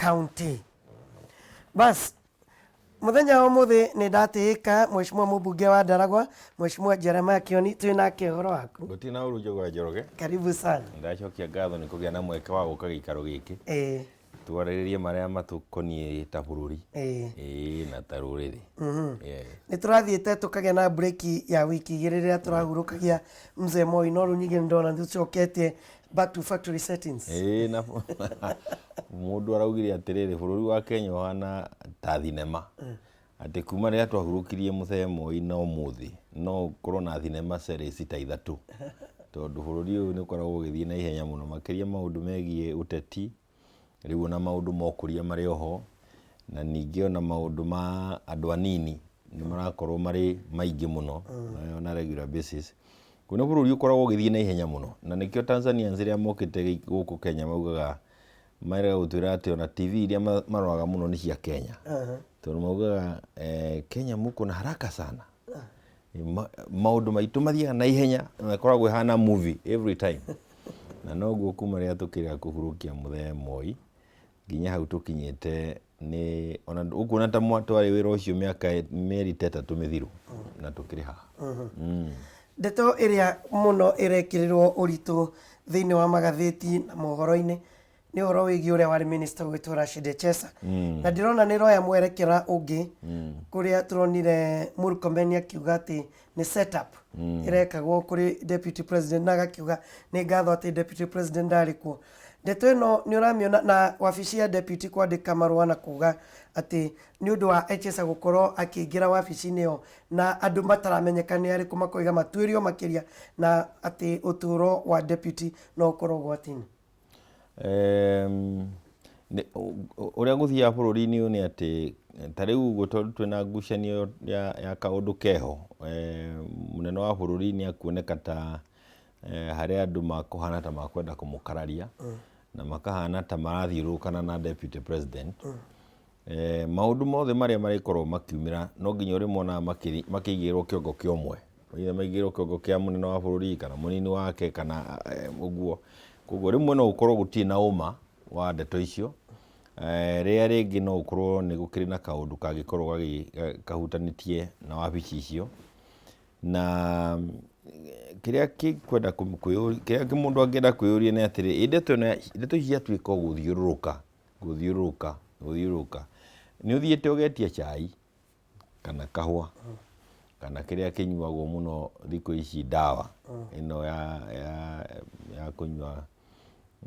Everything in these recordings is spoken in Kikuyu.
County. Bas, mũthenya wa ũmũthĩ nĩ ndatĩĩka Mheshimiwa mũmbunge wa Ndaragwa, Mheshimiwa Jeremiah Kioni, twĩ nake. Ũhoro waku? Gũtirĩ na ũru, Njũgũra Njoroge. Karibu sana. Ndacokia ngatho nĩ kũgĩa na mweke wa gũka gĩikaro gĩkĩ twarĩrĩrie marĩa matũkoniĩ ta bũrũri ĩĩ na ta rũrĩrĩ. Yeah. Nĩ tũrathiĩte tũkagĩa na break ya wiki 2 rĩrĩa tũrahurũkagia mzee Moi, no rĩu ningĩ nĩ ndona nĩ tũcoketie back to factory settings. Ĩĩ, na mũndũ araugire atĩrĩrĩ, bũrũri wa Kenya ũhana ta thinema, atĩ kuma rĩrĩa twahurũkirie mũthee Moi na ũmũthĩ no ũkorwo na thinema series ta ithatũ, tondũ bũrũri ũyũ nĩ ũkoragwo ũgĩthiĩ na ihenya mũno, makĩria maũndũ megiĩ ũteti rĩu, ona maũndũ ma ũkũria marĩ oho, na ningĩ ona maũndũ ma andũ anini nĩ marakorwo marĩ maingĩ mũno on a regular basis. Kũu nĩ bũrũri ũkoragwo ũgĩthiĩ na ihenya mũno, na nĩkĩo Tanzanians rĩrĩa mokĩte gũkũ Kenya maugaga, marega gũtwĩra atĩ ona TV iria maroraga mũno nĩ cia Kenya, tondũ maugaga Kenya muko na haraka sana. Maũndũ maitũ mathiaga na ihenya na ĩkoragwo ĩhana movie every time. Na noguo kuma rĩrĩa tũkĩrega kũhurũkia mũthee Moi nginya hau tũkinyĩte, nĩ ona ũkuona ta twarĩ wĩra ũcio mĩaka mĩeri ta 3 mĩthiru na tũkĩrĩ haha. Ndeto ĩrĩa mũno ĩrekĩrĩrwo ũritũ thĩinĩ wa magathĩti na mohoro-inĩ nĩ ũhoro wĩgiĩ ũrĩa warĩ minister gwĩtwo Rashid Echesa, na ndĩrona nĩ ĩroya mwerekera ũngĩ, kũrĩa tũronire Murkomen akiuga atĩ nĩ setup ĩrekagwo kũrĩ deputy president, na agakiuga nĩ ngatho atĩ deputy president ndarĩ kuo. Ndeto ĩno nĩ ũramĩona, na wabici ya deputy kwandĩka marũa na kuga atĩ nĩ ũndũ wa Echesa gũkorwo akĩingĩra wabici-inĩ ĩyo na andũ mataramenyeka nĩ arĩkũ, makoiga matuĩrio makĩria na atĩ ũtũũro wa deputy no ũkorwo ũgwati-inĩ. Ũrĩa gũthiaga bũrũri-inĩ ũyũ nĩ atĩ ta rĩu ũguo, tondũ twĩna ngucanio ya kaũndũ keho, mũnene wa bũrũri nĩ akuoneka ta harĩ andũ makũhana ta makwenda kũmũkararia na makahana ta marathiũrũrũkana na deputy president. Maũndũ mothe marĩa marĩkorwo makiumĩra no nginya ũrĩmonaga makĩigĩrwo kĩongo kĩa ũmwe, either maigĩrwo kĩongo kĩa mũnene wa bũrũri kana mũnini wake kana ũguo. Koguo rĩmwe no gũkorwo gũtirĩ na ũma wa ndeto icio, rĩrĩa rĩngĩ no gũkorwo nĩ gũkĩrĩ na kaũndũ kangĩkorwo kahutanĩtie na wabici icio. Na kĩrĩa kĩkwenda kĩrĩa mũndũ angĩenda kwĩyũria nĩ atĩrĩ, ĩ ndeto ĩno, ndeto ici ciatuĩka o gũthiũrũrũka gũthiũrũrũka gũthiũrũrũka, nĩ ũthiĩte ũgetia cai kana kahũa kana kĩrĩa kĩnyuagwo mũno thikũ ici, ndawa ĩno ya kũnyua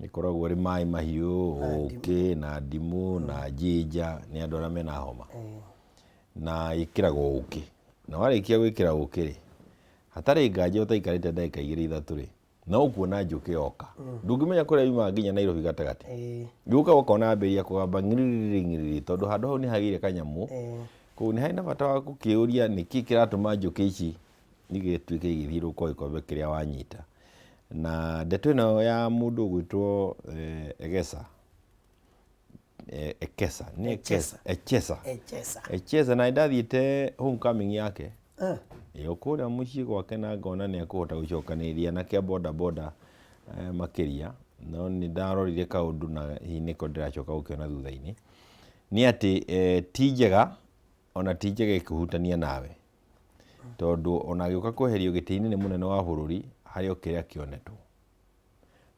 ĩkoragwo ĩrĩ maĩ mahiũ, ũkĩ na ndimũ na ginger, nĩ andũ arĩa mena homa, na ĩkĩragwo ũkĩ. Na warĩkia gwĩkĩra ũkĩ rĩ, hatarĩ nganja ũtaikarĩte ndagĩka 2 3 rĩ, no ũkuona njũkĩ yoka, ndũngĩmenya kũrĩa yumaga nginya Nairobi gatagatĩ, gĩũka ũkona yambĩrĩria kũgamba ng'iriri ng'iriri, tondũ handũ hau nĩ hagĩire kanyamũ. Koguo nĩ harĩ na bata wa gũkĩũria nĩkĩ kĩratũma njũkĩ ici igĩtuĩke igĩthiũrũrũka o gĩkombe kĩrĩa wanyita. Na ndeto ĩno ya mũndũ ũgwĩtwo Egesa, Ekesa nĩ Echesa. Echesa. Echesa. Echesa, na ndathiĩte homecoming yake ĩyo kũrĩa mũciĩ gwake na ngona nĩ ekũhota gũcokanĩrĩria anake a boda boda makĩria, no nĩ ndarorire kaũndũ na hihi nĩko ndĩracoka gũkĩona thutha-inĩ, nĩ atĩ ti njega, ona ti njega ĩkĩhutania nawe, tondũ ona agĩũka kweherio gĩtĩ-inĩ nĩ mũnene wa bũrũri, harĩ o kĩrĩa kĩonetwo.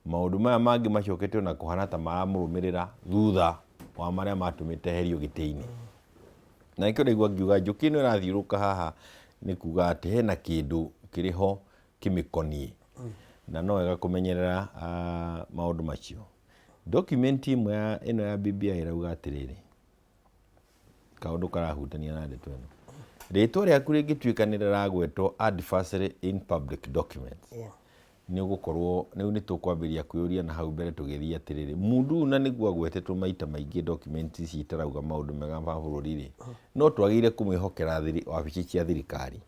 Maũndũ maya mangĩ macokete ona kũhana ta maramũrũmĩrĩra thutha wa marĩa matũmĩte eherio gĩtĩ-inĩ. Na nĩkĩo ndaigua ngiuga njũkĩ ĩno ĩrathiũrũka haha nĩ kuga atĩ hena kĩndũ kĩrĩ ho kĩmĩkoniĩ, na no wega kũmenyerera maũndũ macio. Document ĩmwe ya ĩno ya BBI ĩrauga atĩrĩrĩ, kaũndũ karahutania na ndeto ĩno, rĩtwa rĩaku rĩngĩtuĩka nĩ rĩragwetwo adversely in public documents, nĩ ũgũkorwo rĩu nĩ tũkwambĩrĩria kwĩyũria na hau mbere tũgĩthiĩ atĩrĩrĩ, mũndũ ũyũ na nĩguo agwetetwo maita maingĩ document ici itarauga maũndũ mega ma bũrũri rĩ, no twagĩrĩire kũmwĩhokera wabici cia thirikari?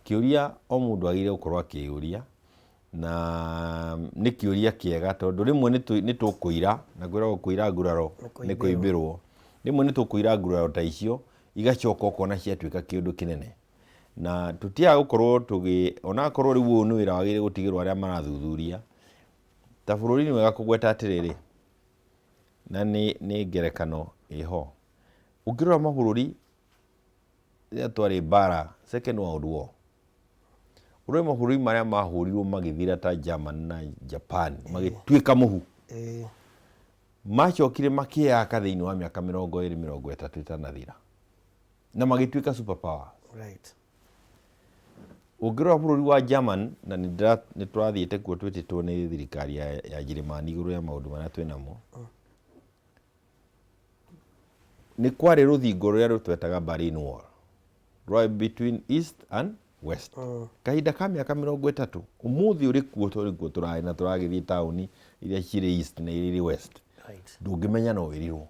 Kĩũria o mũndũ agĩrĩire gũkorwo akĩyũria, na nĩ kĩũria kĩega, tondũ rĩmwe nĩ tũkũira, na kwĩragwo kũira nguraro nĩ kũimbĩrwo. Rĩmwe nĩ tũkũira nguraro ta icio, igacoka ũkona ciatuĩka kĩũndũ kĩnene. Na tũtiaga gũkorwo tũgĩ, onakorwo rĩu ũyũ nĩ wĩra wagĩrĩire gũtigĩrwo arĩa marathuthuria, ta bũrũri nĩ wega kũgweta atĩrĩrĩ, Na nĩ ngerekano ĩho. Ũngĩrora mabũrũri rĩrĩa twarĩ mbara, Second World War, ũrore mabũrũri marĩa mahũrirwo magĩthira ta Germany na Japan, magĩtuĩka mũhu. Macokire makĩyaka thĩinĩ wa mĩaka 20, 30 ĩtanathira. Na magĩtuĩka super power. Ũngĩrora bũrũri wa German, na nĩ tũrathiĩte kuo twĩtĩtwo nĩ thirikari ya Njĩrĩmani igũrũ rĩa maũndũ marĩa twĩ namo. Nĩ kwarĩ rũthingo rũrĩa twetaga Berlin Wall, rwarĩ between East and West. Kahinda ka mĩaka 30, ũmũthĩ ũrĩ kuo tũrĩ kuo tũrarĩ na tũragĩthiĩ taũni iria cirĩ East na iria irĩ West. Ndũngĩmenya no wĩrirwo.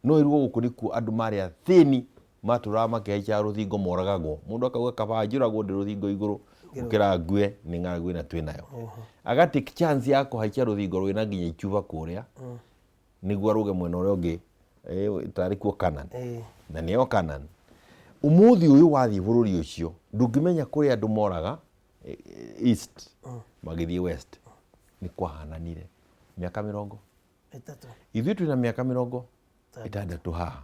No wĩrirwo gũkũ nĩkuo andũ marĩ athĩni matũraga makĩhaicaga rũthingo moragagwo. Mũndũ akauga kaba njũragwo ndĩ rũthingo igũrũ gũkĩra ngue nĩ ng'aragu ĩna twĩ nayo. Aga take chance ya kũhaica rũthingo rwĩna nginya icuba kũrĩa nĩguo arũge mwena ũrĩa ũngĩ tarĩ kuo Canaan. Na nĩyo Canaan. Ũmũthĩ ũyũ wathiĩ bũrũri ũcio ndũngĩmenya kũrĩa andũ moraga East magĩthiĩ West. Nĩ kwahananire mĩaka mĩrongo 30. Ithuĩ twĩna mĩaka 60 haha.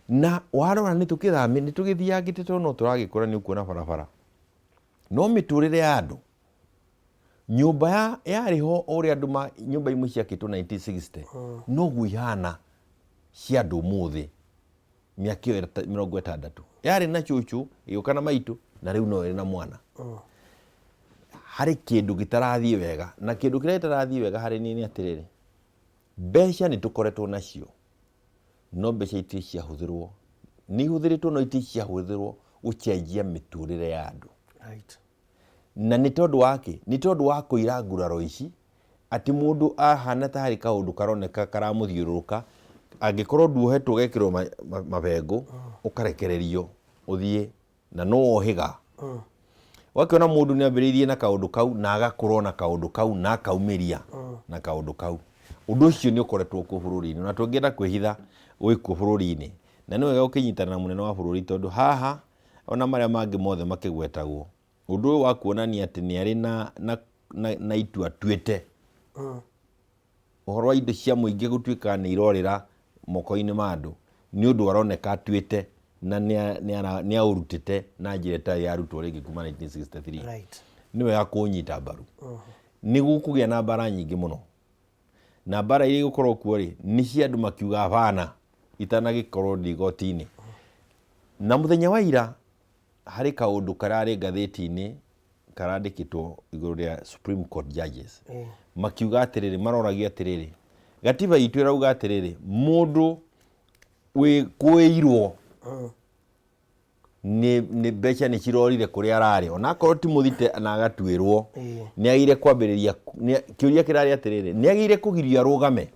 Na warora nĩ tũkĩthami, nĩ tũgĩthiangĩte tondũ no tũragĩkũra nĩ ũkuona barabara. No mĩtũrĩre ya andũ, nyũmba yarĩ ho ũrĩa andũ nyũmba imwe ciakĩtwo 1960, noguo ihana cia andũ ũmũthĩ mĩaka ĩyo 60. Yarĩ na cũcũ, ĩgĩũka na maitũ, na rĩu no ĩrĩ na mwana. Harĩ kĩndũ gĩtarathiĩ wega, na kĩndũ kĩrĩa gĩtarathiĩ wega harĩ niĩ nĩ atĩrĩrĩ, mbeca nĩ tũkoretwo nacio, no mbeca itirĩ ciahũthĩrwo, nĩ ihũthĩrĩtwo no itirĩ ciahũthĩrwo gũcenjia mĩtũrĩre ya andũ. Na nĩ tondũ wa kĩ? Nĩ tondũ wa kũira nguraro ici, atĩ mũndũ ahana ta harĩ kaũndũ karoneka karamũthiũrũrũka, angĩkorwo nduohetwo ũgekĩrwo mabengũ, ũkarekererio ũthiĩ na no wohĩga. Ũgakĩona mũndũ nĩ ambĩrĩirie na kaũndũ kau na agakũra na kaũndũ kau na akaumĩria na kaũndũ kau. Ũndũ ũcio nĩ ũkoretwo kuo bũrũri-inĩ na tũngĩenda kwĩhitha wĩ kuo bũrũri-inĩ. Na nĩ wega gũkĩnyitana na mũnene wa bũrũri tondũ haha ona marĩa mangĩ mothe makĩgwetagwo, ũndũ ũyũ wa kuonania atĩ nĩ arĩ na itua atuĩte. Ũhoro wa indo cia mũingĩ gũtuĩka nĩ irorĩra moko-inĩ ma andũ nĩ ũndũ aroneka atuĩte na nĩ aũrutĩte na njĩra ĩtarĩ yarutwo rĩngĩ kuma 1963. Nĩ wega kũũnyita mbaru. Nĩ gũkũgĩa na mbara nyingĩ mũno. Na mbara iria igũkorwo kuo rĩ, nĩ cia andũ makiuga hapana, itanagĩkorwo ndĩ igoti-inĩ. Na mũthenya wa ira harĩ kaũndũ kararĩ ngathĩti-inĩ karandĩkĩtwo igũrũ rĩa Supreme Court judges. Makiuga atĩrĩrĩ, maroragia atĩrĩrĩ, gatiba itũ ĩrauga atĩrĩrĩ, mũndũ wĩkũĩirwo nĩ mbeca nĩ cirorire kũrĩa ararĩ, onakorwo ti mũthite na agatuĩrwo, nĩ agĩrĩire kwambĩrĩria, kĩũria kĩrarĩ atĩrĩrĩ, nĩ agĩrĩire kũgirio arũgame?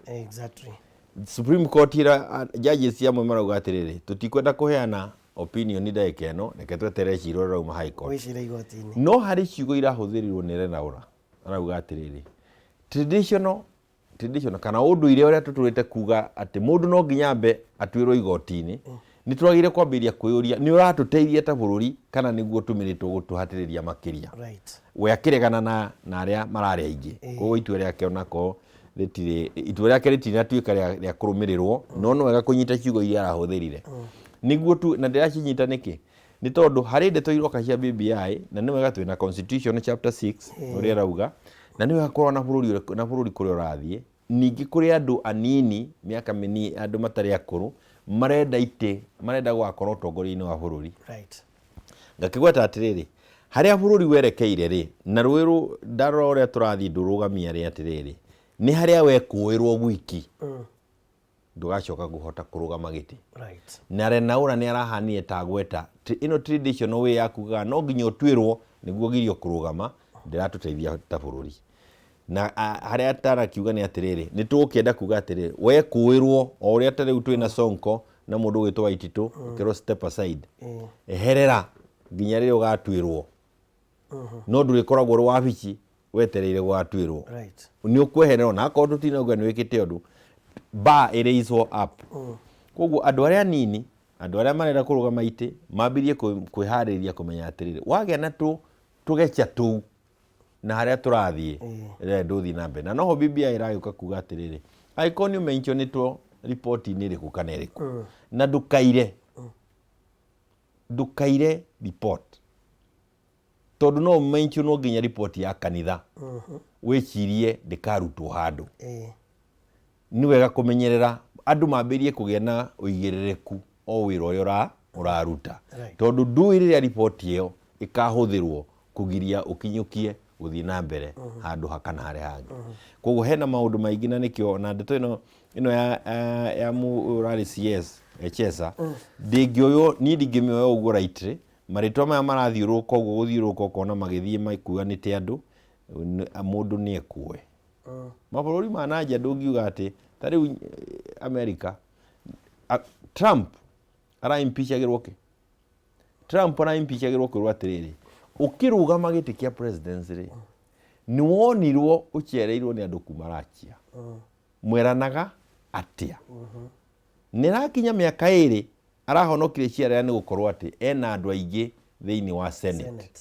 Supreme Court ira, judges amwe marauga atĩrĩrĩ, tũtikwenda kũheana opinion ndagĩka ĩno, reke tweterere cira ũrĩa ũrauma High Court. Gwĩcira igoti-inĩ. No harĩ ciugo irahũthĩrirwo nĩ Lenaura, arauga atĩrĩrĩ, traditional kana ũndũire ũrĩa tũtũrĩte kuga atĩ mũndũ no nginya ambe atuĩrwo igoti-inĩ, nĩ twagĩrĩire kwambĩrĩria kwĩyũria nĩ ũratũteithia ta bũrũri kana nĩguo ũtũmĩrĩtwo gũtũhatĩrĩria makĩria. We akĩregana na arĩa mararĩ aingĩ. Koguo itua rĩake onako rĩtirĩ, itua rĩake rĩtinatuĩka rĩa kũrũmĩrĩrwo, no nĩ wega kũnyita ciugo iria arahũthĩrire. Nĩguo tu, na ndĩracinyita nĩkĩ? Nĩ tondũ harĩ ndeto iroka cia BBI, na nĩ wega twĩna Constitution chapter 6 ũrĩa ĩrauga, na nĩ wega kũrora na bũrũri ũrĩa, na bũrũri kũrĩa ũrathiĩ. Ningĩ kũrĩ andũ anini, mĩaka mĩnini, andũ matarĩ akũrũ, marenda itĩ, marenda gũgakorwo ũtongoria-inĩ wa bũrũri. Ngakĩgweta atĩrĩrĩ, harĩa bũrũri werekeire rĩ, na rũĩ rũ, ndarora ũrĩa tũrathiĩ ndũrũgamia rĩ atĩrĩrĩ, nĩ harĩa wekũĩrwo gwiki, ndũgacoka kũhota kũrũgama gĩtĩ. Na Lenaura nĩ arahanire ta gweta, ĩno traditional way ya kugaga no nginya ũtuĩrwo nĩguo ũgirio kũrũgama, ndĩratũteithia ta bũrũri. Na harĩa atarakiuga nĩ atĩrĩrĩ, nĩ tũgũkĩenda kuga atĩrĩrĩ, wekũĩrwo o ũrĩa ta rĩu twĩna Sonko na mũndũ ũgwĩtwo Waititũ, ũkerwo step aside, eherera nginya rĩrĩa ũgatuĩrwo. No ndũrĩkoragwo ũrĩ wabici wetereire gũgatuĩrwo. Nĩ ũkweherera ona akorwo tũtinauga nĩ wĩkĩte ũndũ, bar ĩraiswo up. Koguo andũ arĩa anini, andũ arĩa marenda kũrũgama itĩ, mambĩrĩrie kwĩharĩrĩria kũmenya atĩrĩrĩ, wagĩa na tũgeca tũu na harĩa tũrathiĩ, rĩrĩa ndũthiĩ na mbere. Na noho BBI ĩragĩũka kuga atĩrĩrĩ, Angĩkorwo nĩ ũmentionĩtwo riboti-inĩ ĩrĩkũ kana ĩrĩkũ, na ndũkaire ndũkaire report, tondũ no ũmentionwo nginya report ya kanitha, wĩcirie ndĩkarutwo handũ. Nĩ wega kũmenyerera andũ mambĩrĩrie kũgĩa na ũigĩrĩrĩku o wĩra ũrĩa ũraruta. Tondũ ndũĩ rĩrĩa riboti ĩyo ĩkahũthĩrwo kũgiria ũkinyũkie gũthiĩ na mbere handũ ha kana harĩa hangĩ. Koguo hena maũndũ maingĩ, na nĩkĩo ona ndeto ĩno ya ũrarĩ CS Echesa ndĩngĩoywo, niĩ ndingĩmĩoya ũguo rightly. Marĩtwa maya marathiũrũrũka ũguo gũthiũrũrũka, ũkona magĩthiĩ makuanĩte andũ, mũndũ nĩ ekue. Mabũrũri ma nanja ndũngiuga atĩ ta rĩu America, Trump araimpeachagĩrwo kĩ? Trump araimpeachagĩrwo kwĩrwo atĩrĩrĩ, ũkĩrũgama gĩtĩ kĩa presidency rĩ, nĩ wonirwo ũcereirwo nĩ andũ kuma Russia. Mweranaga atĩa? Nĩ ĩrakinya mĩaka 2 arahonokire ciarera nĩ gũkorwo atĩ ena andũ aingĩ thĩinĩ wa Senate. Senate.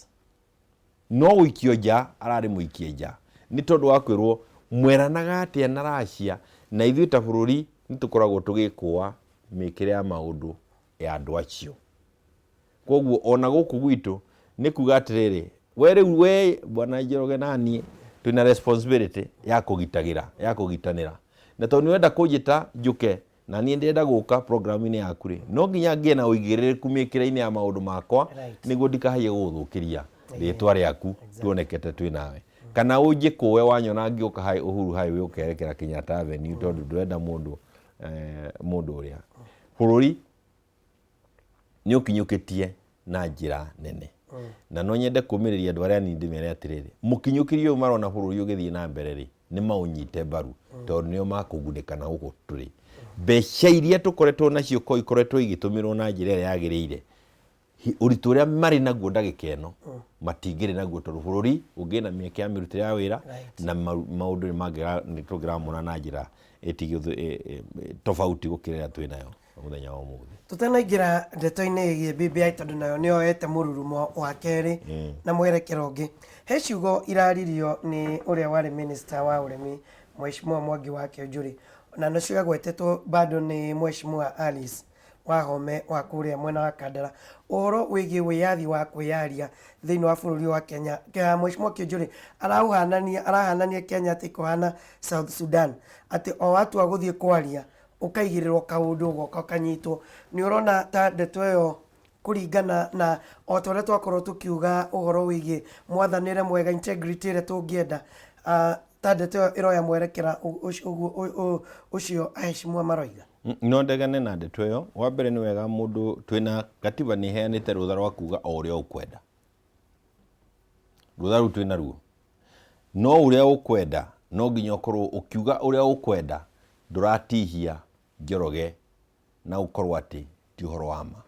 No gũikio nja ararĩ mũikie nja nĩ tondũ wa kwĩrwo mweranaga atĩa na Russia, na ithuĩ ta bũrũri nĩ tũkoragwo tũgĩkũa mĩkĩre ya maũndũ ya andũ acio. Koguo ona gũkũ gwitũ nĩ kuga atĩrĩrĩ, we rĩu we bwana Njoroge na niĩ twĩna responsibility ya kũgitagĩra, ya kũgitanĩra, na tondũ nĩ ũrenda kũnjĩta njũke na niĩ ndĩrenda gũka program-inĩ yaku rĩ, no nginya ngĩe na ũigĩrĩrĩku mĩkĩre-inĩ ya maũndũ makwa nĩguo ndikahaie gũgũthũkĩria rĩtwa rĩaku tuonekete twĩ nawe, kana ũnjĩkũe wanyona ngĩũka hai Uhuru Highway ũkerekera Kenyatta Avenue, tondũ ndũrenda mũndũ ũrĩa bũrũri nĩ ũkinyũkĩtie na njĩra nene. Na no nyende kũmĩrĩria andũ arĩa anini ndĩmere atĩrĩrĩ, mũkinyũkĩrie ũyũ marona bũrũri ũgĩthiĩ na mbere rĩ, nĩ maũnyite mbaru, tondũ nĩo makũgunĩka na gũkũ tũrĩ. Mbeca iria tũkoretwo nacio ko ikoretwo igĩtũmĩrwo na njĩra ĩrĩa yagĩrĩire, ũritũ ũrĩa marĩ naguo ndagĩka ĩno matingĩrĩ naguo, tondũ bũrũri ũngĩ na mĩeke ya mĩrutĩre ya wĩra na maũndũ nĩ tũngĩramona na njĩra tofauti gũkĩra ĩrĩa twĩ nayo mũthenya wa ũmũthĩ. Tũtanaingĩra ndeto-inĩ ĩgiĩ BBI, tondũ nayo nĩ yoete mũrurumo wa kerĩ na mwerekero ũngĩ, he ciugo iraririo nĩ ũrĩa warĩ minister wa ũrĩmi, Mheshimiwa Mwangi wa Kĩũnjũri, na nacio agwetetwo bado nĩ Mheshimiwa Alice Wahome wa kũrĩa mwena wa Kandara, ũhoro wĩgiĩ wĩyathi wa kwĩyaria thĩinĩ wa bũrũri wa Kenya. Mheshimiwa Kĩũnjũri araũhanania, arahanania Kenya atĩ kũhana South Sudan, atĩ o watua gũthiĩ kwaria ũkaigĩrĩrwo kaũndũ ũgoka ũkanyitwo. Nĩ ũrona ta ndeto ĩyo kũringana na o ta ũrĩa twakorwo tũkiuga ũhoro wĩgiĩ mwathanĩre mwega, integrity ĩrĩa tũngĩenda, ta ndeto ĩyo ĩroya mwerekera ũguo ũcio aheshimiwa maroiga? No ndegane na ndeto ĩyo. Wa mbere nĩ wega mũndũ twĩna katiba nĩ ĩheanĩte rũtha rwa kuga o ũrĩa ũkwenda. Rũtha rũu twĩna ruo. No ũrĩa ũkwenda no nginya ũkorwo ũkiuga ũrĩa ũkwenda ndũratihia Njoroge na ũkorwo atĩ ti ũhoro wa ma.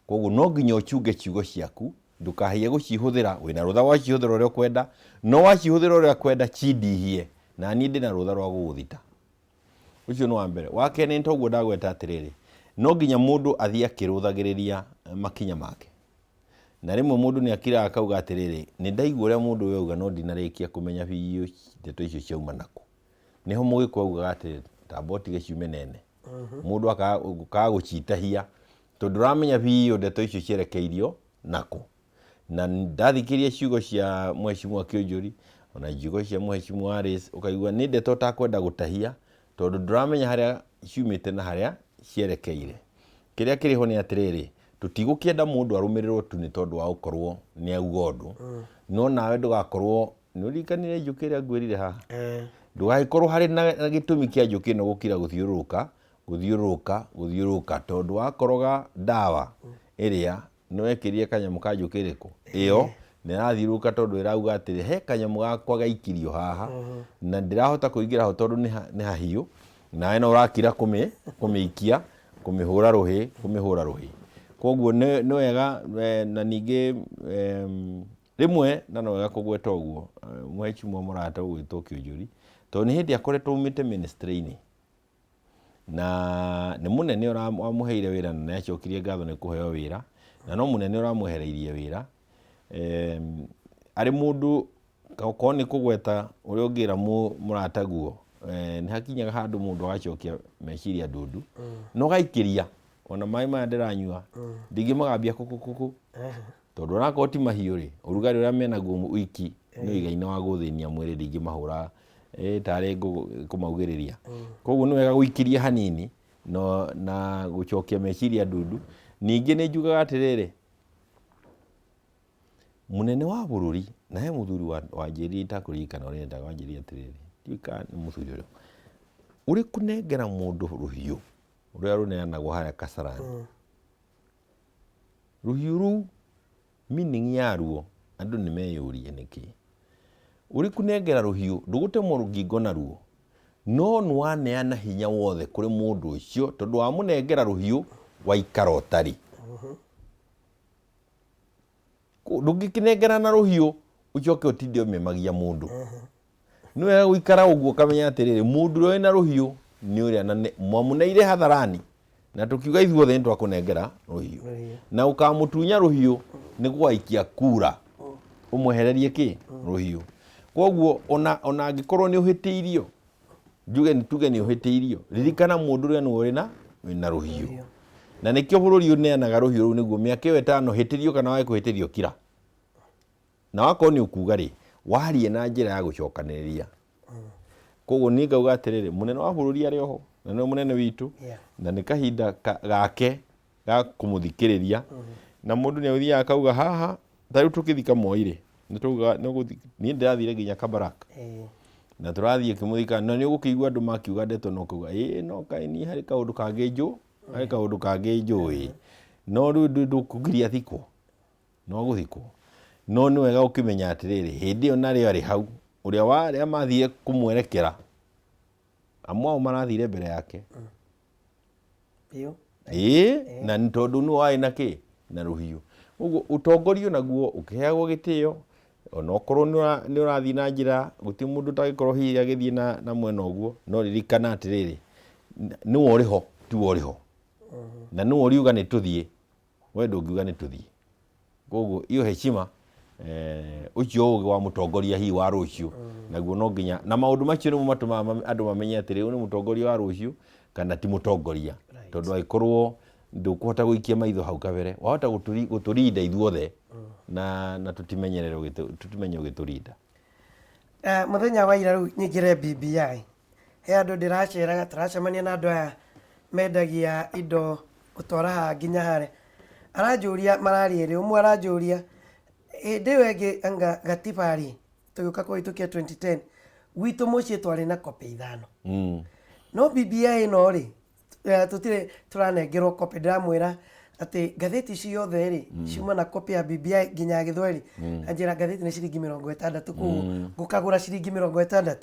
Koguo no nginya ũchunge ciugo ciaku, ndũkahaie gũcihũthĩra, wĩna rũtha wa cihũthĩra ũrĩa ũkwenda, no wacihũthĩra ũrĩa ũkwenda cindihie, na niĩ ndĩna rũtha rwa gũgũthita. Ũcio nĩ wa mbere. Wa kerĩ nĩ toguo ndagweta atĩrĩrĩ, no nginya mũndũ athiĩ akĩrũthagĩrĩria makinya make. Na rĩmwe mũndũ nĩ akiraga akauga atĩrĩrĩ, nĩ ndaigua ũrĩa mũndũ ũyũ auga no ndinarĩkia kũmenya biũ ndeto icio ciauma nakũ. Nĩho mũgĩkũyũ augaga atĩrĩrĩ, tamba ũtige ciume nene. Mũndũ akaga gũcitahia tondũ ndũramenya biũ ndeto icio cierekeirio nakũ. Na ndathikĩrĩria ciugo cia Mheshimiwa Kĩũnjũri ona ciugo cia Mheshimiwa Alice, ũkaigua nĩ ndeto ũtakwenda gũtahia tondũ ndũramenya harĩa ciumĩte na harĩa cierekeire. Kĩrĩa kĩrĩ ho nĩ atĩrĩrĩ, tũtigũkĩenda mũndũ arũmĩrĩrwo tu nĩ tondũ wa gũkorwo nĩ auga ũndũ, no nawe ndũgakorwo, nĩ ũririkanire njũkĩ ĩrĩa ngwĩrire haha? Ndũgagĩkorwo harĩ na gĩtũmi kĩa njũkĩ ĩno gũkira gũthiũrũrũka, gũthiũrũrũka, gũthiũrũrũka, tondũ wakoroga ndawa ĩrĩa nĩ wekĩrire kanyamũ ka njũkĩ ĩrĩkũ ĩyo nĩ ĩrathiũrũrũka, tondũ ĩrauga atĩrĩ, he kanyamũ gakwa gaikirio haha na ndĩrahota kũingĩra ho tondũ nĩ hahiũ, nawe no ũrakira kũmĩikia, kũmĩhũra rũhĩ, kũmĩhũra rũhĩ. Koguo nĩ wega, na ningĩ rĩmwe na no wega kũgweta ũguo Mheshimiwa mũrata ũgwĩtwo Kĩũnjũri, tondũ nĩ hĩndĩ akoretwo aumĩte ministry-inĩ, na nĩ mũnene wamũheire wĩra, na nĩ acokirie ngatho nĩ kũheo wĩra, na no mũnene ũramwehereirie wĩra. Arĩ mũndũ okorwo nĩ kũgweta ũrĩa ũngĩra mũrataguo, Nĩ hakinyaga handũ mũndũ agacokia meciria ndundu na ũgaikĩria ona maĩ maya ndĩranyua ndingĩmagambia kũkũ tondũ onakorwo ti mahiũ rĩ, ũrugarĩ ũrĩa menaguo wiki nĩ ũigaine wa gũthĩnia mwĩrĩ, ndingĩmahũra tarĩ kũmaugĩrĩria. Koguo nĩ wega gũikĩria hanini no, na gũcokia meciria ndundu. Ningĩ nĩ njugaga atĩrĩrĩ, mũnene wa bũrũri, na he mũthuri wanjĩrire itakũririkana ũrĩa etagwo, anjĩrire atĩrĩrĩ, ndiũĩ kana nĩ mũthuri ũrĩkũ, ũrĩ kũnengera mũndũ rũhiũ rũrĩa rũneanagwo harĩa Kasarani, rũhiũ rũu meaning yaruo andũ nĩ meyũrie nĩkĩ. Ũrĩ kũnengera rũhiũ ndũgũtemwo ngingo naruo, no nĩ waneana hinya wothe kũrĩ mũndũ ũcio tondũ wamũnengera rũhiũ waikara ũtarĩ. Ndũngĩkĩnengerana rũhiũ ũcoke ũtinde ũmemagia mũndũ. Nĩ wega gũikara ũguo ũkamenya atĩrĩrĩ, mũndũ ũrĩa wĩna rũhiũ nĩ ũrĩa na mwamũneire hadharani na tũkiuga ithuothe nĩ twakũnengera rũhiũ, na ũkamũtunya rũhiũ nĩ gwaikia kura ũmwehererie kĩ rũhiũ. Koguo ona angĩkorwo nĩ ũhĩtĩirio, njuge tuge nĩ ũhĩtĩirio, ririkana mũndũ ũrĩa nĩwe wĩna wĩna rũhiũ, na nĩkĩo bũrũri ũneanaga rũhiũ rũu nĩguo mĩaka ĩyo ĩtano hĩtĩrio kana wage kũhĩtĩrio kira, na wakorwo nĩ ũkuga rĩ, warie na njĩra ya gũcokanĩrĩria. Koguo niĩ ngauga atĩrĩrĩ, mũnene wa bũrũri arĩ oho na nĩwe mũnene witũ, na nĩ kahinda gake ga kũmũthikĩrĩria, na mũndũ nĩ agũthiaga akauga haha ta rĩu tũkĩthika Moi rĩ, nĩ twaugaga nĩ ũgũthi, niĩ ndĩrathire nginya Kabarak na tũrathiĩ ũkĩmũthika, na nĩ ũgũkĩigua andũ makiuga ndeto na ũkauga ĩĩ no kaĩ niĩ harĩ kaũndũ kangĩ njũ harĩ kaũndũ kangĩ njũĩ, no rĩu ndũkũgiria athikwo, no gũthikwo. No nĩ wega ũkĩmenya atĩrĩrĩ, hĩndĩ ĩyo narĩo arĩ hau, ũrĩa wa arĩa mathire kũmwerekera, amwe ao marathire mbere yake. Biũ. Ĩĩ, na nĩ tondũ nĩwe warĩ na kĩ? Na rũhiũ. Ũguo ũtongoria onaguo ũkĩheagwo gĩtĩo, onokorwo nĩ ũrathiĩ na njĩra, gũtirĩ mũndũ ũtangĩkorwo hihi agĩthiĩ na mwena ũguo, no ririkana atĩrĩrĩ, nĩwe ũrĩ ho, tiwe ũrĩ ho. Na nĩwe ũriuga nĩ tũthiĩ, we ndũngiuga nĩ tũthiĩ. Koguo hiyo heshima ũcio ũgĩ wa mũtongoria hihi wa rũciũ, naguo no nginya, na maũndũ macio nĩmo matũmaga andũ mamenye atĩrĩ, ũyũ nĩ mũtongoria wa rũciũ kana ti mũtongoria. Tondũ angĩkorwo ndũkũhota gũikia maitho hau kabere, wahota gũtũrinda ithuothe na tũtimenyerere tũtimenye ũgĩtũrinda. Mũthenya wa ira rĩu nyingĩre BBI, he andũ ndĩraceraga, tũracemania na andũ aya mendagia indo gũtwara haha nginya harĩa. Aranjũria mararia ĩrĩ, ũmwe aranjũria hĩndĩ ĩyo ĩngĩ anga gatiba rĩ, tũgĩũka kũhĩtũkia 2010, gwitũ mũciĩ twarĩ na copy ithano. No BBI ĩno rĩ, tũtirĩ tũranengerwo copy. Ndĩramwĩra atĩ ngathĩti ciothe rĩ, ciuma na copy ya BBI nginya ya Gĩthweri. Anjĩra ngathĩti nĩ ciringi 60, koguo ngũkagũra ciringi 60.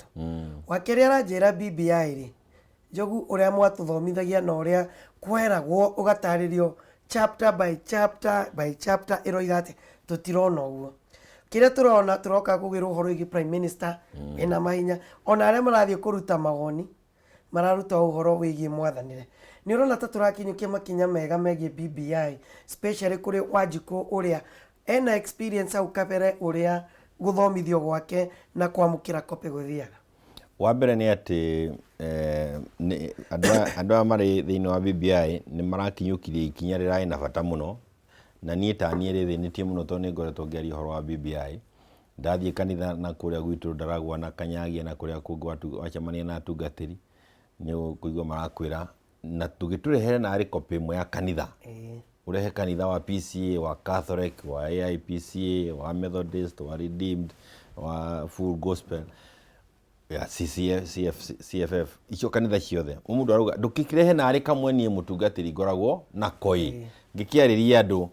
Wa kerĩ aranjĩra BBI rĩ, Njogu ũrĩa mwatũthomithagia na ũrĩa kweragwo ũgatarĩrio chapter by chapter by chapter ĩroiga atĩ tũtirona ũguo. Kĩrĩa tũrona tũroka kũgĩrwo ũhoro wĩgiĩ prime minister wĩna mahinya, ona arĩa marathiĩ kũruta mawoni mararuta ũhoro wĩgiĩ mwathanĩre. Nĩ ũrona ta tũrakinyũkia makinya mega megiĩ BBI, especially kũrĩ Wanjikũ ũrĩa ena experience hau kabere ũrĩa gũthomithio gwake na kwamũkĩra copy gũthiaga? Wa mbere nĩ atĩ andũ aya marĩ thĩinĩ wa BBI nĩ marakinyũkirie ikinya rĩrarĩ na bata mũno, na niĩ ta niĩ rĩthĩnĩtie mũno tondũ nĩ ngoretwo ngĩaria ũhoro wa BBI. Ndathiĩ kanitha na kũrĩa gwitũ Ndaragwa na Kanyagia na kũrĩa kũngĩ wacemania na atungatĩri, nĩ ũkũigua marakwĩra na tũgĩtũrehere narĩ copy ĩmwe ya kanitha. Ũrehe kanitha wa PCA, wa Catholic, wa AIPCA, wa Methodist, wa Redeemed, wa Full Gospel, ya CCF, CF, CFF, icio kanitha ciothe. Mũndũ arauga ndũkĩrehe narĩ kamwe niĩ mũtungatĩri ngoragwo nako ĩ. Ngĩkĩarĩria andũ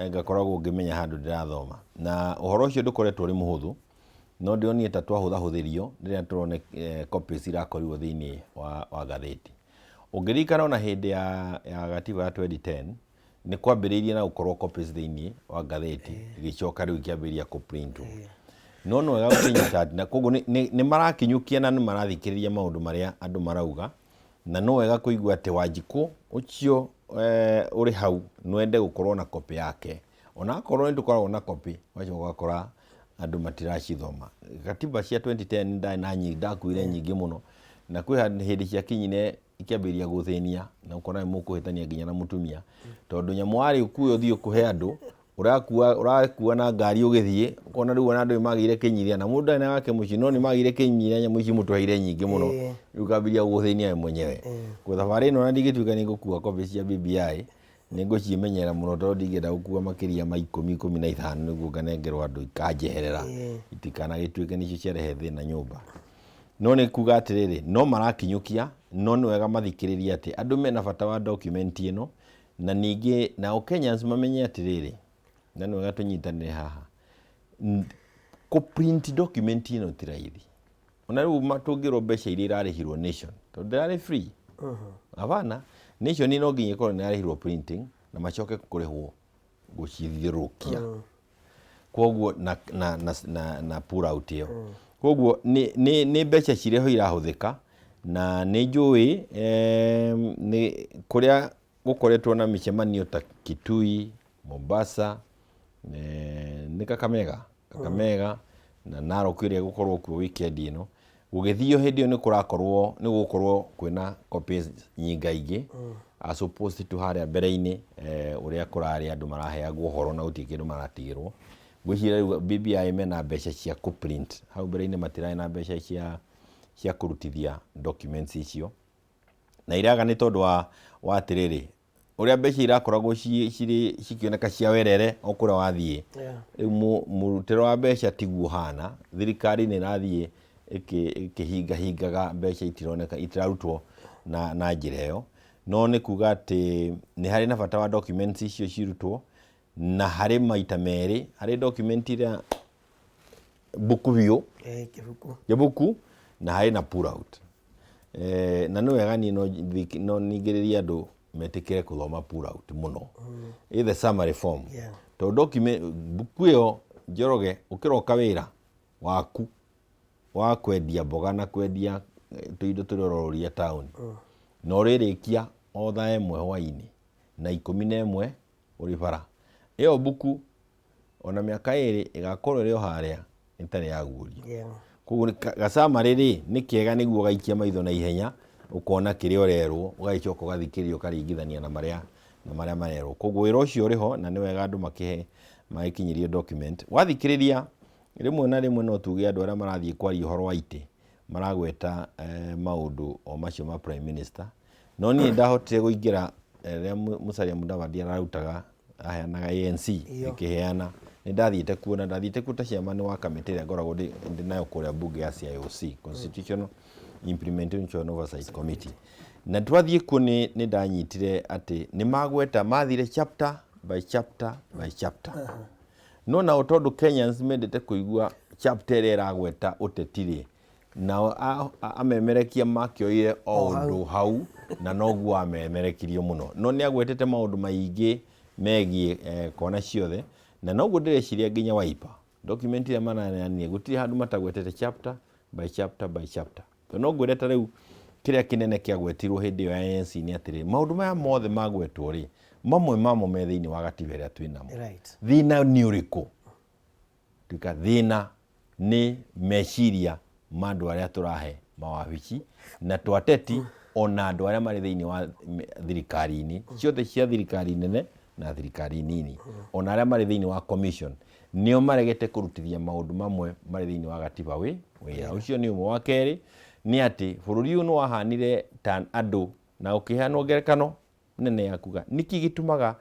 ngakoragwo ngĩmenya handũ ndĩrathoma. Na ũhoro ũcio ndũkoretwo ũrĩ mũhũthũ, no ndĩronire ta twahũthahũthĩrio rĩrĩa tũrona copies irakorirwo thĩinĩ wa ngathĩti. Ũngĩririkana ona hĩndĩ ya gatiba ya 2010, nĩ kwambĩrĩirie na gũkorwo copies thĩinĩ wa ngathĩti, ĩgĩcoka rĩu ĩkĩambĩrĩria kũprintwo. No nĩ wega gũkĩnyita atĩ, na koguo nĩ marakinyũkia na nĩ marathikĩrĩria maũndũ marĩa andũ marauga, na no wega kũigua atĩ Wanjikũ ũcio ũrĩ hau no ende gũkorwo na copy yake. Ona akorwo nĩ tũkoragwo na copy, ũgacoka ũgakora andũ matiracithoma. Gatiba cia 2010 nĩ ndarĩ na nyingĩ, ndakuire nyingĩ mũno. Na kwĩ hĩndĩ ciakinyire ikĩambĩrĩria gũthĩnia na ũkona nĩ mũkũhĩtania nginya na mũtumia, tondũ nyamũ warĩ ũkue ũthiĩ ũkũhe andũ, ũrakua ũrakua na ngari ũgĩthiĩ, ũkona rĩu ona andũ nĩ magĩire kĩnyirĩa, na mũndũ ndarĩ na wake mũciĩ, no nĩ magĩire kĩnyirĩa nyamũ ici mũtũheire nyingĩ mũno, rĩu ũkambĩrĩria gũthĩnia we mwenyewe. Kwa thabarĩ ĩno ona ndingĩtuĩka nĩ ngũkua copy cia BBI, nĩ ngũcimenyerera mũno tondũ ndingĩenda gũkua makĩria ma ikũmi, 15 nĩguo nganengerwo andũ ikanjeherera, itikanagĩtuĩke nĩcio ciarehe thĩna nyũmba. No nĩ kuga atĩrĩrĩ, no marakinyũkia, no nĩ wega mathikĩrĩrie atĩ andũ mena bata wa document ĩno, na ningĩ nao Kenyans mamenye atĩrĩrĩ, na nĩ wega tũnyitanĩre haha, kũ print document ĩno ti raithi. Ona rĩu tũngĩrwo mbeca iria irarĩhirwo Nation, tondũ ndĩrarĩ free. Hapana, Nation no nginya ĩkorwo nĩ yarĩhirwo printing na macoke kũrĩhwo gũcithiũrũrũkia. Koguo na, na, na, na, na pull out ĩyo. Koguo nĩ, nĩ, nĩ mbeca cirĩ ho irahũthĩka na nĩ njũĩ nĩ kũrĩa gũkoretwo na mĩcemanio ta Kitui, Mombasa, nĩ Kakamega, Kakamega na Narok ĩrĩa ĩgũkorwo kuo weekend ĩno. Gũgĩthio hĩndĩ ĩyo nĩ kũrakorwo nĩ gũgũkorwo kwĩna copies nyingaingĩ as opposed to harĩa mbere-inĩ ũrĩa kũrarĩ andũ maraheagwo ũhoro na gũtirĩ kĩndũ maratigĩrwo. Ngwĩciria rĩu BBI mena mbeca cia kũ print, hau mbere-inĩ matirarĩ na mbeca cia kũrutithia documents icio. Na iraga nĩ tondũ wa atĩrĩrĩ, ũrĩa mbeca irakoragwo cirĩ cikĩoneka cia werere o kũrĩa wathiĩ, rĩu mũrutĩre wa mbeca tiguo ũhana. Thirikari nĩ ĩrathiĩ ĩkĩhingahingaga mbeca itironeka, itirarutwo na njĩra ĩyo. No nĩ kuga atĩ nĩ harĩ na bata wa documents icio cirutwo, na harĩ maita merĩ, harĩ document ĩrĩa mbuku biũ, Kĩbuku. Kĩbuku, na harĩ na pull out. Na nĩ wega niĩ no ningĩrĩrie andũ metĩkĩre kũthoma pull out mũno. Ĩ the summary form. Tondũ document, mbuku ĩyo Njoroge, ũkĩroka wĩra waku wa kwendia mboga na kwendia tũindo tũrĩa ũrorũria taũni, na ũrĩrĩkia o thaa 1 hwainĩ na 11 ũrĩ bara. Ĩyo mbuku ona mĩaka 2 ĩgakorwo ĩrĩ o harĩa ĩtarĩ yaguũrio. Koguo gacamarĩ rĩ nĩ kega nĩguo ũgaikia maitho na ihenya ũkona kĩrĩa ũrerwo, ũgagĩcoka ũgathikĩrĩria ũkaringithania na marĩa na marĩa marerwo. Koguo wĩra ũcio ũrĩ ho na nĩ wega andũ makĩhe magĩkinyĩrio document. Wathikĩrĩria rĩmwe na rĩmwe no tuge andũ arĩa marathiĩ kwaria ũhoro wa itĩ maragweta maũndũ o macio ma prime minister. No niĩ ndahotire kũingĩra rĩrĩa Musalia Mudavadi ararutaga aheanaga ANC ĩkĩheana, nĩ ndathiĩte kuo na ndathiĩte kuo ta chairman wa kamĩtĩ ĩrĩa ngoragwo ndĩ nayo kũrĩa bunge ya CIOC, Constitutional Implementation Oversight Committee. Na twathiĩ kuo nĩ ndanyitire atĩ nĩ magweta mathire chapter by chapter by chapter. No nao tondũ Kenyans mendete kũigua chapter ĩrĩa ĩragweta ũteti rĩ, nao amemerekia makĩoire o ũndũ hau na noguo amemerekirio mũno. No nĩ agwetete maũndũ maingĩ megiĩ kona ciothe, na noguo ndĩreciria nginya Wiper document ĩrĩa maraneanire gũtirĩ handũ matagwetete chapter by chapter by chapter. To no ngwĩre ta rĩu kĩrĩa kĩnene kĩagwetirwo hĩndĩ ĩyo ya ANC nĩ atĩrĩrĩ, maũndũ maya mothe magwetwo rĩ, mamwe mamo me thĩinĩ wa gatiba ĩrĩa twĩ namo. Thĩna nĩ ũrĩkũ? Tuĩka thĩna nĩ meciria ma andũ arĩa tũrahe mawabici na twateti ona andũ arĩa marĩ thĩinĩ wa thirikari-inĩ ciothe cia thirikari nene na thirikari nini, ona arĩa marĩ thĩinĩ wa commission nĩo maregete kũrutithia maũndũ mamwe marĩ thĩinĩ wa gatiba wĩra ũcio nĩ ũmwe. Wa kerĩ nĩ atĩ bũrũri ũyũ nĩ wahanire ta andũ na ũkĩheanwo ngerekano nene ya kuga nĩkĩ gĩtũmaga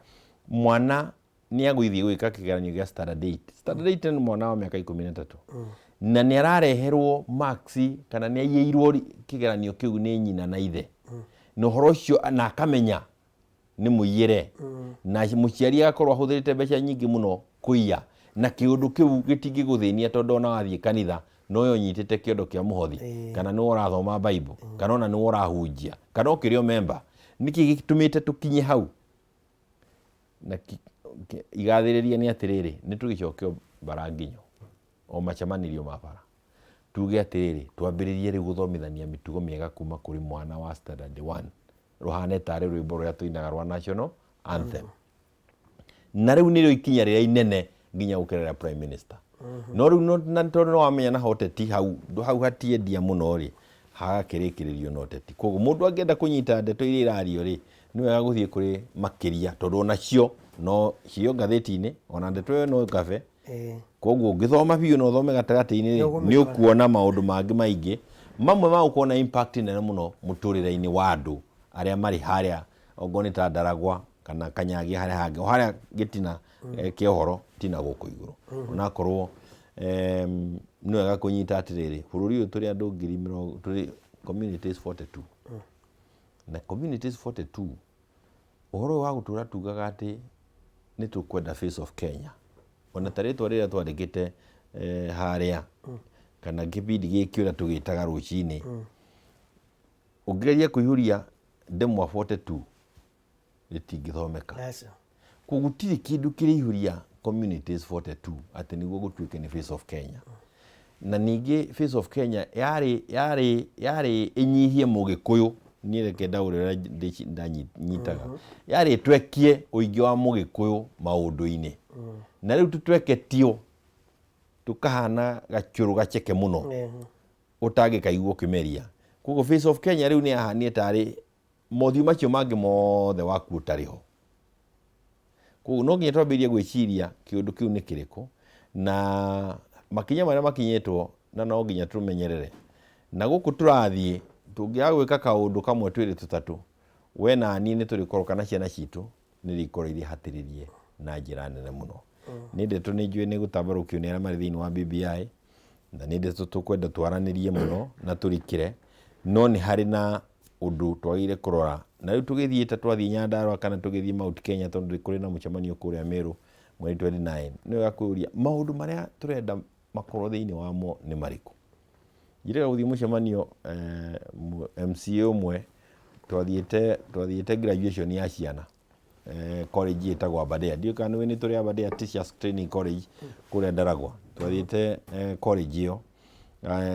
mwana nĩ agũthiĩ gwĩka kĩgeranio gĩa standard 8. Standard 8 nĩ mwana wa mĩaka 13 na nĩ arareherwo marks kana nĩ aiyĩirwo kĩgeranio kĩu nĩ nyina na ithe, na ũhoro ũcio na akamenya nĩ mũiyĩre, na mũciari agakorwo ahũthĩrĩte mbeca nyingĩ mũno kũiya, na kĩũndũ kĩu gĩtingĩgũthĩnia tondũ ona wathiĩ kanitha nowe ũnyitĩte kĩondo kĩa mũhothi, kana nĩwe ũrathoma Bible, kana ona nĩwe ũrahunjia, kana ũkĩrĩ o member. Nĩkĩ gĩtũmĩte tũkinye hau? Na igathĩrĩria nĩ atĩrĩrĩ, nĩ tũgĩcoke bara nginyo o macemanĩrio ma bara, tuge atĩrĩrĩ, twambĩrĩrie rĩu gũthomithania mĩtugo mĩega kuma kũrĩ mwana wa standard 1, rũhane tarĩ rwĩmbo rũrĩa tũinaga rwa national anthem. Na rĩu nĩrĩo ikinya rĩrĩa inene nginya gũkĩra rĩa prime minister. No rĩu na tondũ nĩ wamenya na hoteti hau, hau hatiendia mũno rĩ, Hagakĩrĩkĩrĩrio na ũteti. Kwoguo mũndũ angĩenda kũnyita ndeto iria irario rĩ, nĩ wega gũthiĩ kũrĩ makĩria tondũ onacio no ciĩ o ngathĩti-inĩ, ona ndeto ĩyo no ĩkabe. Kwoguo ũngĩthoma biũ na ũthome gatagatĩ-inĩ rĩ, nĩ ũkuona maũndũ mangĩ maingĩ, mamwe ma gũkorwo na impact nene mũno mũtũrĩre-inĩ wa andũ arĩa marĩ harĩa, okorwo nĩ ta Ndaragwa kana Kanyagia harĩa hangĩ, o harĩa gĩtina kĩa ũhoro ti na gũkũ igũrũ. Onakorwo nĩ wega kũnyita atĩrĩrĩ, bũrũri ũyũ tũrĩ andũ ngiri mĩrongo, tũrĩ communities 42. Na communities 42, ũhoro ũyũ wa gũtũra tugaga atĩ nĩ tũkwenda face of Kenya, ona ta rĩtwa rĩrĩa twandĩkĩte harĩa, kana kĩbindi gĩkĩ ũrĩa tũgĩtaga rũcinĩ, ũngĩgeria kũihũria ndemwa 42, rĩtingĩthomeka. Aca. Koguo gũtirĩ kĩndũ kĩrĩihũria communities 42 atĩ nĩguo gũtuĩke nĩ face of Kenya. Na ningĩ face of Kenya yarĩ yarĩ yarĩ ĩnyihie mũgĩkũyũ, niĩ reke ndaũre ũrĩa ndanyitaga, yarĩ ĩtwekie ũingĩ wa mũgĩkũyũ maũndũ-inĩ. Na rĩu tũtweketio tũkahana gacũrũ gaceke mũno ũtangĩkaigua ũkĩmeria. Koguo face of Kenya rĩu nĩ yahanire tarĩ mothiũ macio mangĩ mothe waku ũtarĩ ho. Koguo no nginya twambĩrĩrie gwĩciria kĩũndũ kĩu nĩ kĩrĩkũ na makinya marĩa makinyĩtwo na no nginya tũmenyerere. Na gũkũ tũrathiĩ tũngĩaga gwĩka kaũndũ kamwe twĩrĩ tũtatũ, we na niĩ nĩ tũrĩkorwo kana ciana citũ nĩ irĩkorwo irĩ hatĩrĩrie na njĩra nene mũno. Nĩ ndeto nĩ njũĩ nĩ gũtambarũkio nĩ arĩa marĩ thĩinĩ wa BBI na nĩ ndeto tũkwenda twaranĩrie mũno na tũrikĩre, no nĩ harĩ na ũndũ twagĩrĩire kũrora. Na rĩu tũgĩthiĩ ta twathiĩ Nyandarũa kana tũgĩthiĩ Mount Kenya tondũ kũrĩ na mũcemanio kũrĩa Meru mweri 29, nĩ wega kwĩyũria maũndũ marĩa tũrenda makorwo thĩinĩ wamo nĩ marĩkũ. Njĩrĩga gũthiĩ mũcemanio MCA ũmwe twathiĩte twathiĩte graduation ya ciana college ĩtagwo Aberdare. Ndiũĩ kana nĩũĩ nĩ tũrĩ Aberdare Teachers Training College kũrĩa Ndaragwa. Twathiĩte college ĩyo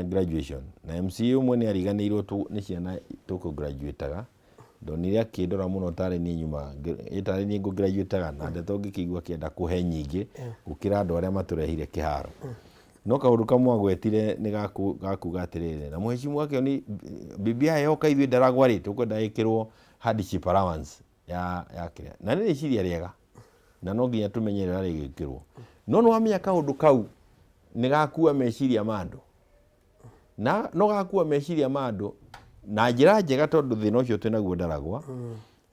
graduation na MCA ũmwe nĩ ariganĩirwo nĩ ciana tũkũ graduate-aga. Ndonire akĩndora mũno tarĩ niĩ nyuma tarĩ niĩ ngũ graduate-aga na ndeto ngĩkĩigua akĩenda kũhe nyingĩ gũkĩra andũ arĩa matũrehire kĩharo. No kaũndũ kamwe agwetire nĩ gakuga atĩrĩrĩ, na mũhecimu akĩoni BBI yoka ithuĩ Ndaragwa rĩ, tũkwenda ĩkĩrwo hardship allowance ya kĩrĩa. Na nĩ rĩciria rĩega na no nginya tũmenye rĩrĩa rĩgĩkĩrwo. No nĩ wamenya kaũndũ kau nĩ gakua meciria ma andũ. Na no gakua meciria ma andũ na njĩra njega tondũ thĩna ũcio twĩnaguo Ndaragwa,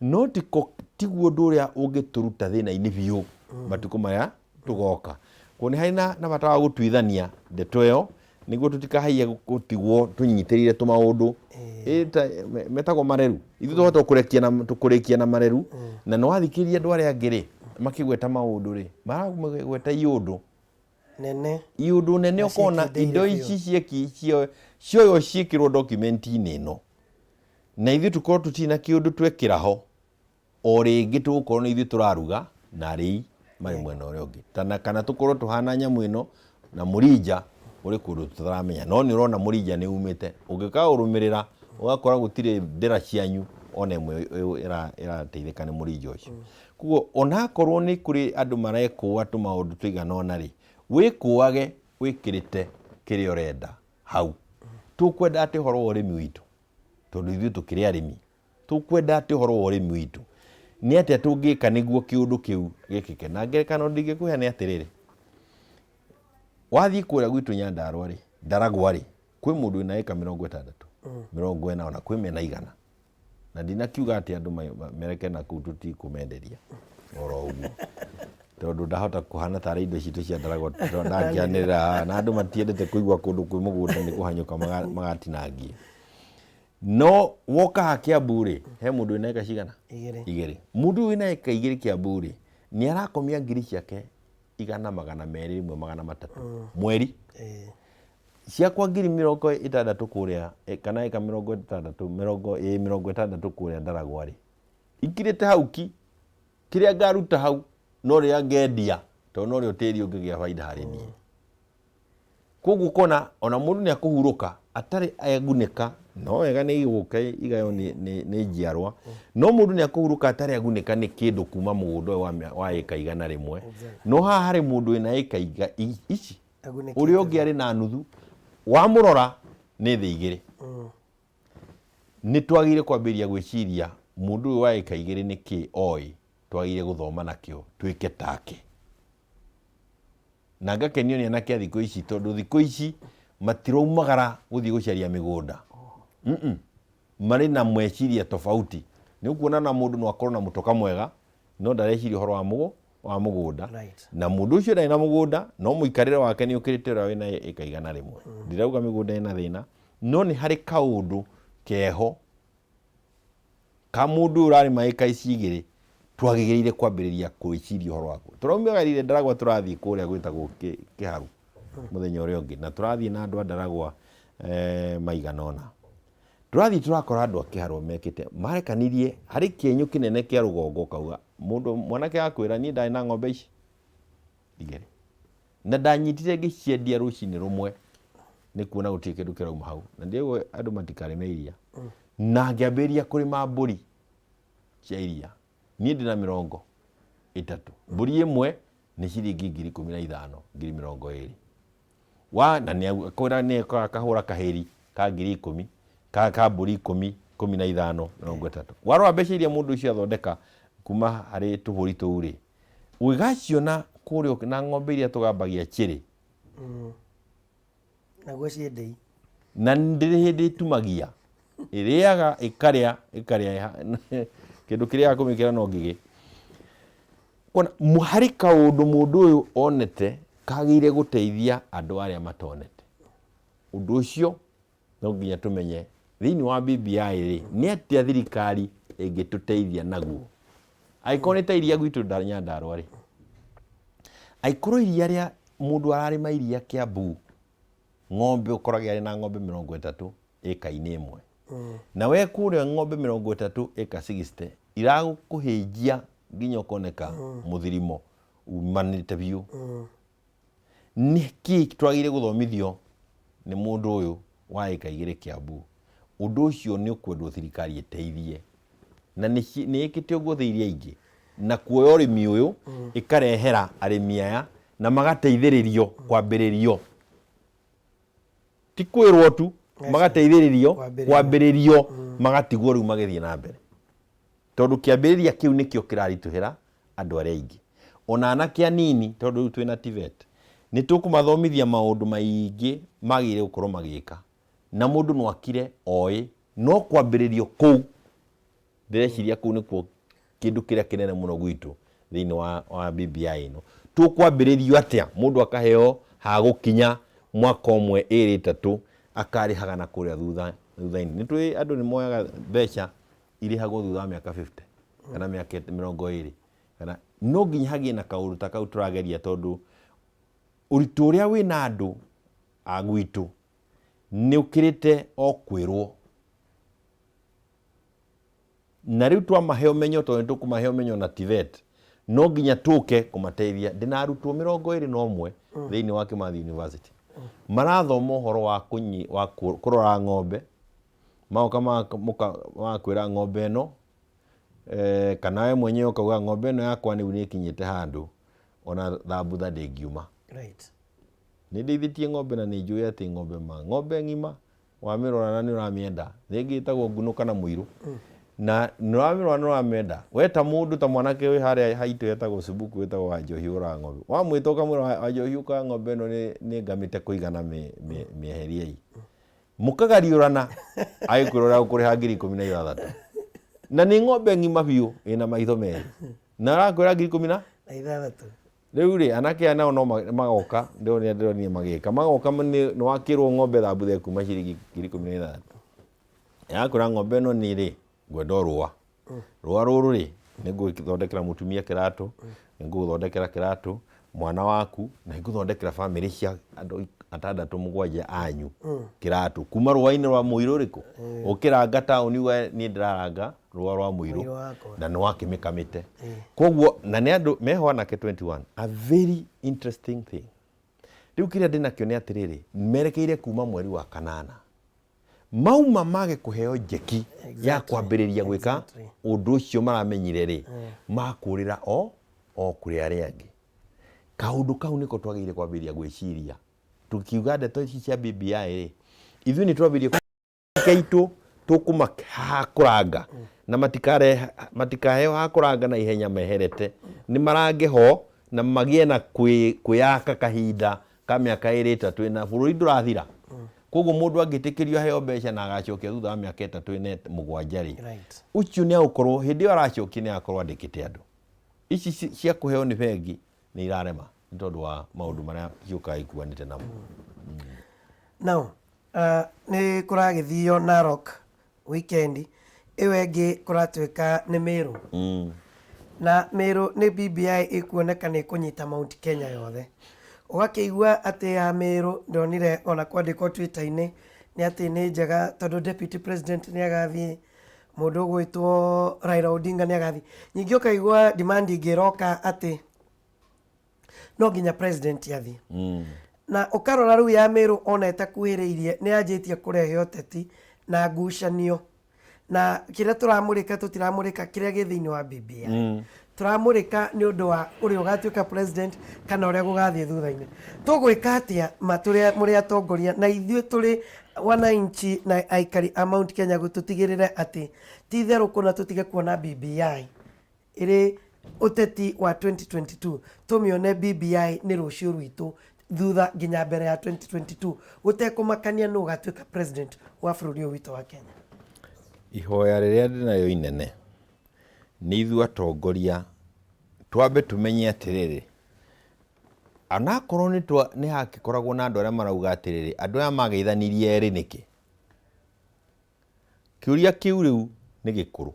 no tiko tiguo ũndũ ũrĩa ũngĩtũruta thĩna-inĩ biũ matukũ maya tũgoka. Koguo nĩ harĩ na bata wa gũtuithania ndeto ĩyo nĩguo tũtikahaiye gũtigwo tũnyitĩrĩire tũmaũndũ metagwo mareru. Ithuĩ twahota kũrekia na kũrĩkia na mareru na nĩ wathikĩrĩria andũ arĩa angĩ rĩ makĩgweta maũndũ rĩ maragweta iũndũ nene iũndũ nene Na ũkona ciĩkindĩire indo biũ. ici cieki cioywo ciĩkĩrwo document-inĩ ĩno na ithuĩ tũkorwo tũtirĩ na kĩũndũ twekĩra ho o rĩngĩ tũgũkorwo nĩ ithuĩ tũraruga na arĩi marĩ mwena ũrĩa ũngĩ tana kana tũkorwo tũhana nyamũ ĩno na mũrinja ũrĩ kũndũ tũtaramenya no nĩ ũrona mũrinja nĩ umĩte ũngĩkaũrũmĩrĩra ũgakora gũtirĩ ndĩra cianyu ona ĩmwe ĩrateithĩka nĩ mũrinja ũcio. Koguo onakorwo nĩ kũrĩ andũ marekũa tũmaũndũ tũigana ũna rĩ, wĩkũage wĩkĩrĩte kĩrĩa ũrenda hau. Tũkwenda atĩ ũhoro wa ũrĩmi witũ tondũ ithuĩ tũkĩrĩ arĩmi, tũkwenda atĩ ũhoro wa ũrĩmi witũ nĩ atĩa tũngĩka nĩguo kĩũndũ kĩu gĩkĩke. Na ngerekano ndingĩkũhe nĩ atĩrĩrĩ, wathiĩ kũrĩa gwitũ Nyandarũa rĩ, Ndaragwa rĩ, kwĩ mũndũ wĩna ĩka 60, 40 ona kwĩ mena 100. Na ndinakiuga atĩ andũ mereke na kũu tũtikũmenderia oro ũguo tondũ ndahota kũhana tarĩ indo citũ cia Ndaragwa ndangĩanĩrĩra haha na andũ matiendete kũigua kũndũ kwĩ mũgũnda nĩ kũhanyũka magatinangie. No woka haha Kiambu rĩ, he mũndũ wĩna ĩka cigana? Igĩrĩ. Igĩrĩ. Mũndũ ũyũ wĩna ĩka igĩrĩ Kiambu rĩ, nĩ arakomia ngiri ciake 100 200 rĩmwe 300 mweri. Ciakwa ngiri 60 kũrĩa kana ĩka 60 mĩrongo ĩ 60 kũrĩa Ndaragwa rĩ, ikirĩte hau ki, kĩrĩa ngaruta hau no rĩrĩa ngendia tondũ norĩo tĩri ũngĩgĩa baida harĩ niĩ. Koguo ũkona ona mũndũ nĩ akũhurũka atarĩ agunĩka, no wega nĩ igũka igayo nĩ njiarwa, no mũndũ nĩ akũhurũka atarĩ agunĩka nĩ kĩndũ kuma mũgũnda ũyũ wa ĩka 100. No haha harĩ mũndũ wĩna ĩka ici, Agunĩkĩte ũrĩa ũngĩ arĩ na nuthu, wamũrora nĩ thĩ igĩrĩ. Nĩ twagĩrĩire kwambĩrĩria gwĩciria mũndũ ũyũ wa ĩka igĩrĩ nĩ kĩ oĩ twagĩrĩire gũthoma nakĩo twĩke take. Na ngakenio nĩ anake a thikũ ici tondũ thikũ ici matiraumagara gũthiĩ gũcaria mĩgũnda. Mm-mm. Marĩ na meciria tofauti. Nĩ ũkuona na mũndũ no akorwo na mũtoka mwega no ndareciria ũhoro wa mũgũ wa mũgũnda. Na mũndũ ũcio ndarĩ na mũgũnda no mũikarĩre wake nĩ ũkĩrĩte ũrĩa wĩna ĩka 100. Ndirauga mĩgũnda ĩna thĩna no nĩ harĩ kaũndũ keho ka mũndũ ũyũ ũrarĩma ĩka ici igĩrĩ twagĩrĩire kwambĩrĩria gwĩciria ũhoro wakuo. Tũraumagarire Ndaragwa tũrathiĩ kũrĩa gwĩtagwo Kĩharu mũthenya ũrĩa ũngĩ na tũrathiĩ na andũ a Ndaragwa maigana ũna. Tũrathiĩ tũrakora andũ a Kĩharũ mekĩte marekanirie harĩ kĩenyũ kĩnene kĩa rũgongo ũkauga mũndũ mwanake akwĩra niĩ ndarĩ na ng'ombe ici igĩrĩ na ndanyitire ngĩciendia rũcinĩ rũmwe nĩ kuona gũtirĩ kĩndũ kĩrauma hau na ndĩrauga andũ matikarĩme iria na ngĩambĩrĩria kũrĩma mbũri cia iria niĩ ndĩna 30 mbũri ĩmwe nĩ ciringi 15,000 20,000 wa na nĩ akwĩra nĩ akahũra kahĩri ka 10,000 ka mbũri ikũmi 15 30 warora mbeca iria mũndũ ũcio athondeka kuma harĩ tũbũri tũu rĩ ũgĩgaciona kũrĩa na ng'ombe iria tũgambagia chĩrĩ. Naguo ciendei. Na ndĩrĩ hĩndĩ ĩtumagia. Ĩrĩaga ĩkarĩa ĩkarĩa kĩndũ kĩrĩa kũmĩkĩra no ngigĩ. Kuona harĩ kaũndũ mũndũ ũyũ onete kagĩrĩire gũteithia andũ arĩa matonete. Ũndũ ũcio no nginya tũmenye thĩinĩ wa BBI rĩ, nĩ atĩa thirikari ĩngĩtũteithia naguo. Angĩkorwo nĩ ta iria gwitũ Nyandarua rĩ, angĩkorwo iria rĩa mũndũ ararĩma iria Kiambu, ng'ombe ũkorage arĩ na ng'ombe 30 ĩka-inĩ ĩmwe. Na we kũrĩa ng'ombe 30 ĩka 60 iragũkũhĩnjia nginya ũkoneka mũthirimo umanĩte biũ. Nĩkĩ twagĩrĩire gũthomithio nĩ mũndũ ũyũ wa ĩka igĩrĩ Kiambu? Ũndũ ũcio nĩ ũkwendwo thirikari ĩteithie. Na nĩ ĩkĩte ũguo thĩ iria ingĩ. Na kuoya ũrĩmi ũyũ ĩkarehera arĩmi aya na magateithĩrĩrio kwambĩrĩrio. Ti kwĩrwo tu, magateithĩrĩrio kwambĩrĩrio magatigwo rĩu magĩthiĩ na mbere. Tondũ kĩambĩrĩria kĩu nĩkĩo kĩraritũhĩra andũ arĩa aingĩ. Ona anake anini, tondũ rĩu twĩna TVET, nĩ tũkũmathomithia maũndũ maingĩ magĩrĩire gũkorwo magĩka. Na mũndũ no akire oĩ, no kwambĩrĩrio kũu, ndĩreciria kũu nĩkuo kĩndũ kĩrĩa kĩnene mũno gwitũ thĩinĩ wa, wa BBI ĩno. Tũkwambĩrĩrio atĩa? Mũndũ akaheo ha gũkinya mwaka ũmwe, ĩrĩ, ĩtatũ, akarĩhaga na kũrĩa thutha, thutha-inĩ. Nĩ tũĩ andũ nĩ moyaga mbeca irĩhagwo thutha wa mĩaka 50 kana mĩaka 20 kana no nginya hagĩe na kaũndũ ta kau tũrageria tondũ ũritũ ũrĩa wĩna andũ a gwitũ nĩ ũkĩrĩte o kwĩrwo na rĩu twamahe ũmenyo tondũ nĩ tũkũmahe ũmenyo na TVET no nginya tũke kũmateithia ndĩna arutwo 21 thĩinĩ wa Kimathi University marathoma ũhoro wa kũnyi, wa kũrora ng'ombe Magoka magakwĩra ng'ombe ĩno, kana we mwenyewe ũkauga ng'ombe ĩno yakwa rĩu nĩ ĩkinyĩte handũ ona thambutha ndĩngiuma. Nĩ ndĩithĩtie ng'ombe na nĩ njũĩ atĩ ng'ombe ma, ng'ombe ng'ima wamĩrora na nĩ ũramĩenda, rĩngĩ ĩtagwo ngunũ kana mũirũ, na nĩ ũramĩrora nĩ ũramĩenda, we ta mũndũ ta mwanake wĩ harĩa haitũ hetagwo Subuku wĩtagwo Wanjohi ũgũraga ng'ombe, wamwĩta ũkamwĩra Wanjohi ũka ng'ombe ĩno nĩ ngamĩte kũigana mĩeheriei. Mũkagariũrana agĩkwĩra ũrĩa ũkũrĩha 16,000 na nĩ ng'ombe ng'ima biũ ĩna maitho merĩ na arakwĩra ngiri ikũmi na Na ithathatũ. Rĩu rĩ anake aya nao no magoka ndĩronire ndĩronire magĩka magoka nĩ wakĩrwo ng'ombe thambutha ĩkuma ciringi 16,000 yakwĩra ng'ombe ĩno nĩ rĩ ngwenda o rũa rũa rũrũ rĩ nĩ ngũthondekera mũtumia kĩratũ nĩ ngũgũthondekera kĩratũ mwana waku na nĩ ngũthondekera bamĩrĩ cia andũ atandatũ mũgwanja anyu kĩratũ kuma rũa-inĩ rwa mũirũ rĩkũ ũkĩranga taũni uga niĩ ndĩraranga rũa rwa mũirũ Mũirũ wakwa. na nĩ wakĩmĩkamĩte koguo na nĩ andũ meho anake 21 a very interesting thing rĩu kĩrĩa ndĩnakĩo nĩ atĩrĩrĩ merekeire kuma mweri wa kanana mauma mage kũheo njeki ya kwambĩrĩria gwĩka ũndũ ũcio maramenyire rĩ makũrĩra o o kũrĩ arĩa angĩ kaũndũ kau nĩko twagĩrĩire kwambĩrĩria gwĩciria tukiuga ndeto ici cia BBI rĩ ithuĩ nĩ twambĩrĩrie aitũ Tũkũmahe ha kũranga na matikaheo ha kũranga na ihenya meherete, nĩ marange ho na magĩe na kwĩyaka kahinda ka mĩaka ĩrĩ ĩtatũ ĩna, bũrũri ndũrathira. Koguo mũndũ angĩtĩkĩrio aheo mbeca na agacokia thutha wa mĩaka 3 4 7 rĩ, ũcio nĩ agũkorwo hĩndĩ ĩyo aracokia nĩ agakorwo andĩkĩte andũ. Ici cia kũheo nĩ bengi nĩ irarema nĩ tondũ wa maũndũ marĩa ciũkaga ikuanĩte namo. Now, nĩ kũragĩthio Narok weekend ĩyo ĩngĩ kũratuĩka nĩ Meru. Na Meru nĩ BBI ĩkuoneka nĩ ĩkũnyita Mount Kenya yothe. Ũgakĩigua atĩ ya Meru ndonire ona kwandĩkwo Twitter-inĩ nĩ atĩ nĩ njega tondũ deputy president nĩ agathiĩ, mũndũ ũgwĩtwo Raila Odinga nĩ agathiĩ. Ningĩ ũkaigua demand ĩngĩ ĩroka atĩ no nginya president athiĩ. Na ũkarora rĩu ya Meru ona ĩtakuhĩrĩirie nĩ yanjĩtie kũrehe ũteti na ngucanio. Na kĩrĩa tũramũrĩka tũtiramũrĩka kĩrĩa gĩ thĩinĩ wa BBI. Tũramũrĩka nĩ ũndũ wa ũrĩa ũgatuĩka president kana ũrĩa gũgathiĩ thutha-inĩ. Tũgwĩka atĩa ma tũrĩ mũrĩ atongoria na ithuĩ tũrĩ wananchi na aikari a Mount Kenya tũtigĩrĩre atĩ ti itherũ kũna tũtige kuona BBI ĩrĩ ũteti wa 2022, tũmĩone BBI nĩ rũciũ rwitũ thutha nginya mbere ya 2022 gũtekũmakania nũ ũgatuĩka president wa bũrũri ũyũ witũ wa Kenya. Ihoya rĩrĩa ndĩnarĩo inene nĩ ithuĩ atongoria twambe tũmenye atĩrĩrĩ, anakorwo nĩ hakĩkoragwo na andũ arĩa marauga atĩrĩrĩ, andũ aya mageithanirie erĩ nĩkĩ? Kĩũria kĩu rĩu nĩ gĩkũrũ.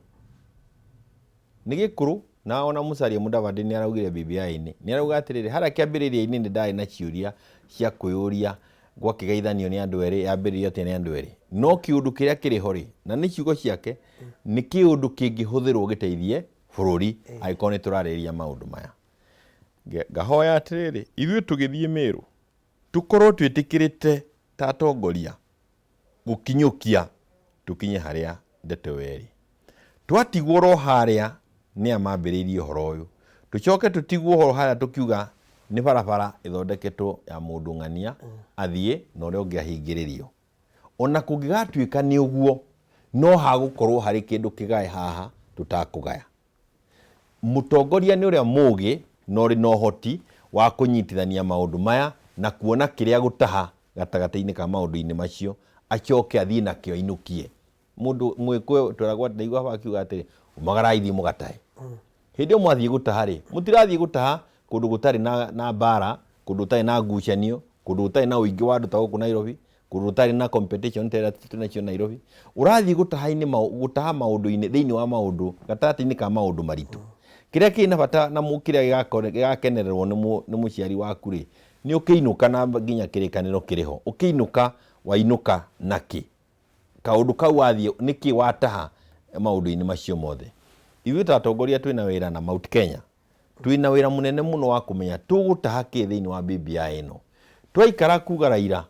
Nĩ gĩkũrũ na ona Musalia Mudavadi nĩ araugire BBI-inĩ. Nĩ arauga atĩrĩrĩ, harĩa kĩambĩrĩria-inĩ nĩ ndarĩ na ciũria cia kwĩyũria gwakĩgeithanio nĩ andũ erĩ, yambĩrĩirio atĩa nĩ andũ erĩ. No kĩũndũ kĩrĩa kĩrĩ ho rĩ, na nĩ ciugo ciake, nĩ kĩũndũ kĩngĩhũthĩrwo gĩteithie bũrũri angĩkorwo nĩ tũrarĩrĩria maũndũ maya. Ngahoya atĩrĩrĩ, ithuĩ tũgĩthiĩ Meru, tũkorwo twĩtĩkĩrĩte ta atongoria gũkinyũkia tũkinye harĩa ndeto ĩyo ĩrĩ. Twatigwo oro harĩa nĩa mambĩrĩirie ũhoro ũyũ, tũcoke tũtigwo oro harĩa tũkiuga nĩ barabara ĩthondeketwo ya mũndũ ng'ania athiĩ na ũrĩa ũngĩ ahingĩrĩrio. Ona kũngĩgatuĩka nĩ ũguo, no hagũkorwo harĩ kĩndũ kĩgae haha tũtakũgaya. Mũtongoria nĩ ũrĩa mũgĩ na ũrĩ na ũhoti wa kũnyitithania maũndũ maya na kuona kĩrĩa gũtaha gatagatĩ-inĩ ka maũndũ-inĩ macio, acoke athiĩ nakĩo ainũkie. Mũndũ Mũgĩkũyũ tweragwo atĩ, ndaigua baba akiuga atĩrĩ, umagarai thiĩ mũgatahe. Hĩndĩ ĩyo mwathiĩ gũtaha rĩ, mũtirathiĩ gũtaha kũndũ gũtarĩ na mbara, kũndũ gũtarĩ na ngucanio, kũndũ gũtarĩ na ũingĩ wa andũ ta gũkũ Nairobi, kũndũ gũtarĩ na competition ta ĩrĩa twĩnacio Nairobi. Ũrathiĩ gũtaha-inĩ gũtaha maũndũ-inĩ thĩinĩ wa maũndũ gatagatĩ-inĩ ka maũndũ maritũ. Kĩrĩa kĩna bata na kĩrĩa gĩgakenererwo nĩ mũciari waku rĩ, nĩ ũkĩinũka na nginya kĩrĩkanĩro kĩrĩ ho. Ũkĩinũka wainũka nakĩ? Kaũndũ kau wathiĩ nĩkĩ wataha maũndũ-inĩ macio mothe. Ithuĩ ta atongoria twĩna wĩra na Mount Kenya. Twĩna wĩra mũnene mũno wa kũmenya tũgũtaha kĩ thĩinĩ wa BBI ĩno. Twaikara kuga Raila,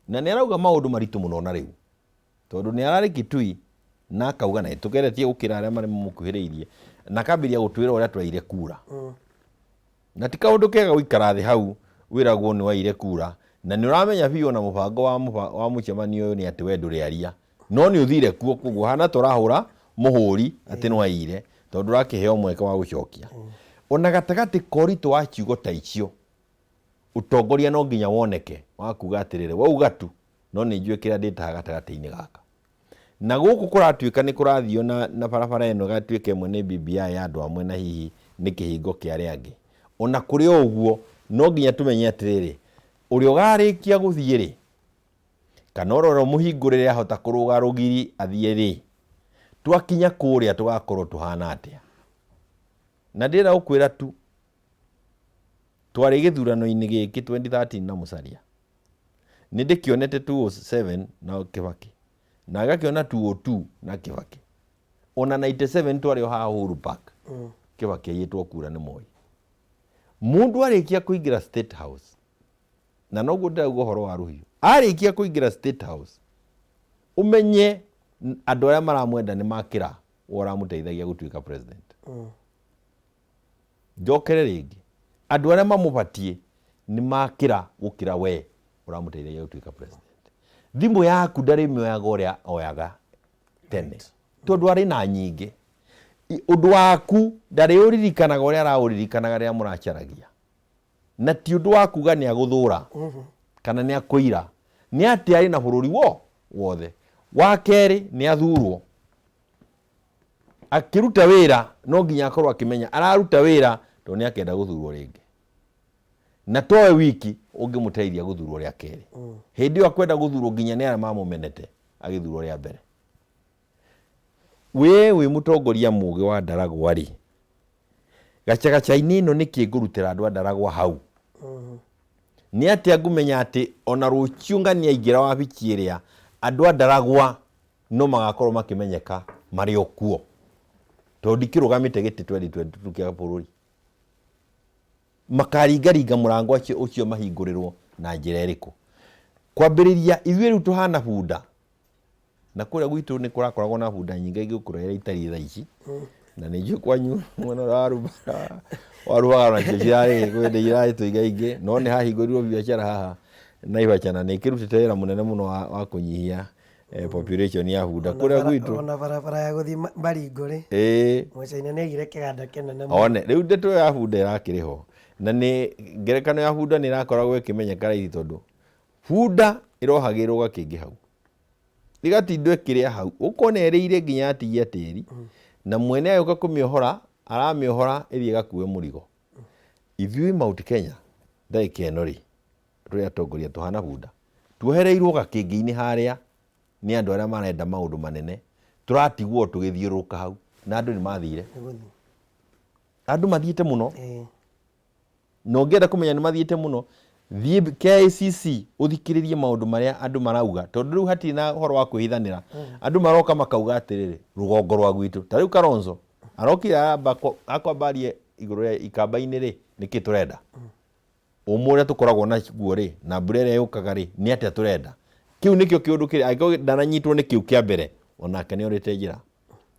na nĩ arauga maũndũ maritũ mũno na rĩu. Tondũ nĩ ararĩ Kitui na akauga na tũgeretie gũkĩra arĩa marĩ mamũkuhĩrĩirie na akambĩrĩria gũtwĩra ũrĩa twaire kura. Na ti kaũndũ kega gũikara thĩ hau wĩragwo nĩ waire kura na nĩ ũramenya biũ ona mũbango wa mũcemanio ũyũ nĩ atĩ we ndũrĩaria no nĩ ũthire kuo koguo hana ta ũrahũra mũhũri atĩ nĩ waire tondũ ndũrakĩheo mweke wa gũcokia. Ona gatagatĩ ka ũritũ wa ciugo ta icio ũtongoria no nginya woneke wa kuga atĩrĩrĩ wauga tu no nĩ njũĩ kĩrĩa ndĩtaha gatagatĩ-inĩ gaka. Na gũkũ kũratuĩka nĩ kũrathio na barabara ĩno ĩgatuĩka ĩmwe nĩ BBI ya andũ amwe na hihi nĩ kĩhingo kĩa arĩa angĩ. Ona kũrĩ o ũguo no nginya tũmenye atĩrĩrĩ, ũrĩa ũgarĩkia gũthiĩ rĩ, kana ũrĩa ũmũhingũrĩre ahota kũrũga rũgiri athiĩ rĩ, twakinya kũrĩa tũgakorwo tũhana atĩa. Na ndĩrenda gũkwĩra tu, twarĩ gĩthurano-inĩ gĩkĩ 2013 na Musalia. Nĩ ndĩkĩonete 207 na Kibaki na ngakĩona 202 na Kibaki. Ona 97 twarĩ o haha Uhuru Park. Kibaki aiyĩtwo kura nĩ Moi. Mũndũ arĩkia kũingĩra State House, na noguo ndĩrauga ũhoro wa Rũhiũ, arĩkia kũingĩra State House, ũmenye andũ arĩa maramwenda nĩ makĩra we ũramũteithagia gũtuĩka president. Njokere rĩngĩ, andũ arĩa mamũbatiĩ nĩ makĩra gũkĩra we ũramũteithagia gũtuĩka president. Thimũ yaku ndarĩmĩoyaga ũrĩa oyaga Tene tondũ arĩ na nyingĩ. Ũndũ waku ndarĩ ũririkanaga ũrĩa araũririkanaga rĩrĩa mũracaragia. Na ti ũndũ wa kuga nĩ agũthũra kana nĩ akũira, nĩ atĩ arĩ na bũrũri wo wothe. Wa kerĩ, nĩ athurwo akĩruta wĩra, no nginya akorwo akĩmenya araruta wĩra tondũ nĩ akenda gũthurwo rĩngĩ, na towe wiki ũngĩmũteithia gũthurwo rĩa kerĩ. Hĩndĩ ĩyo akwenda gũthurwo nginya nĩ arĩa mamũmenete agĩthurwo rĩa mbere. We wĩ mũtongoria mũgĩ wa Ndaragwa rĩ, gacagaca-inĩ ĩno nĩkĩ ngũrutĩra andũ a Ndaragwa hau? Nĩ atĩa ngũmenya atĩ ona rũciũ ngania aingĩra wabici ĩrĩa, andũ a Ndaragwa no magakorwo makĩmenyeka marĩ o kuo, tondũ ndikĩrũgamĩte gĩtĩ 2022 kĩa bũrũri? Makaringaringa mũrango ũcio mahingũrĩrwo na njĩra ĩrĩkũ? Kwambĩrĩria ithuĩ rĩu tũhana bunda. Na kũrĩa gwitũ nĩ kũrakoragwo na bunda nyingĩ gũkĩra ũrĩa itariĩ thaa ici. Na nĩ njũĩ kwanyu mwena ũrĩa wa Rubara nacio cirarĩ kwĩ hĩndĩ irarĩ tũingaingĩ, no nĩ hahingũrirwo biacara haha Naivasha na nĩ ĩkĩrutĩte wĩra mũnene mũno wa kũnyihia population ya bunda kũrĩa gwitũ. Ona barabara ya gũthiĩ Baringo rĩ, Mũcaina nĩ aigire kĩganda kĩnene mũno. One, rĩu ndeto ĩyo ya bunda ĩrakĩrĩ ho. Na nĩ ngerekano ya bunda nĩ ĩrakoragwo ĩkĩmenyeka raithi tondũ bunda ĩrohagĩrĩrwo gakĩngĩ hau. Ĩgatindwo ĩkĩrĩa hau, ũkona ĩrĩire nginya yatigia tĩri, na mwene agĩũka kũmĩohora, aramĩohora ĩthiĩ ĩgakue mũrigo. Ithuĩ Mount Kenya ndagĩka ĩno rĩ, tũrĩ atongoria tũhana bunda. Tuohereirwo gakĩngĩ-inĩ harĩa nĩ andũ arĩa marenda maũndũ manene, tũratigwo tũgĩthiũrũrũka hau, na andũ nĩ mathire. Andũ mathiĩte mũno. Na ũngĩenda kũmenya nĩ mathiĩte mũno, thiĩ KICC ũthikĩrĩrie maũndũ marĩa andũ marauga, tondũ rĩu hatirĩ na ũhoro wa kwĩhithanĩra. Andũ maroka makauga atĩrĩrĩ, rũgongo rwa gwitũ, ta rĩu Kalonzo arokire aramba akwamba arie igũrũ rĩa ikamba-inĩ rĩ, nĩkĩ tũrenda? Ũmũ ũrĩa tũkoragwo naguo rĩ, na mbura ĩrĩa yũkaga rĩ, nĩ atĩa tũrenda? Kĩu nĩkĩo kĩũndũ kĩrĩa, angĩkorwo ndananyitwo nĩ kĩu kĩa mbere, onake nĩ orĩte njĩra.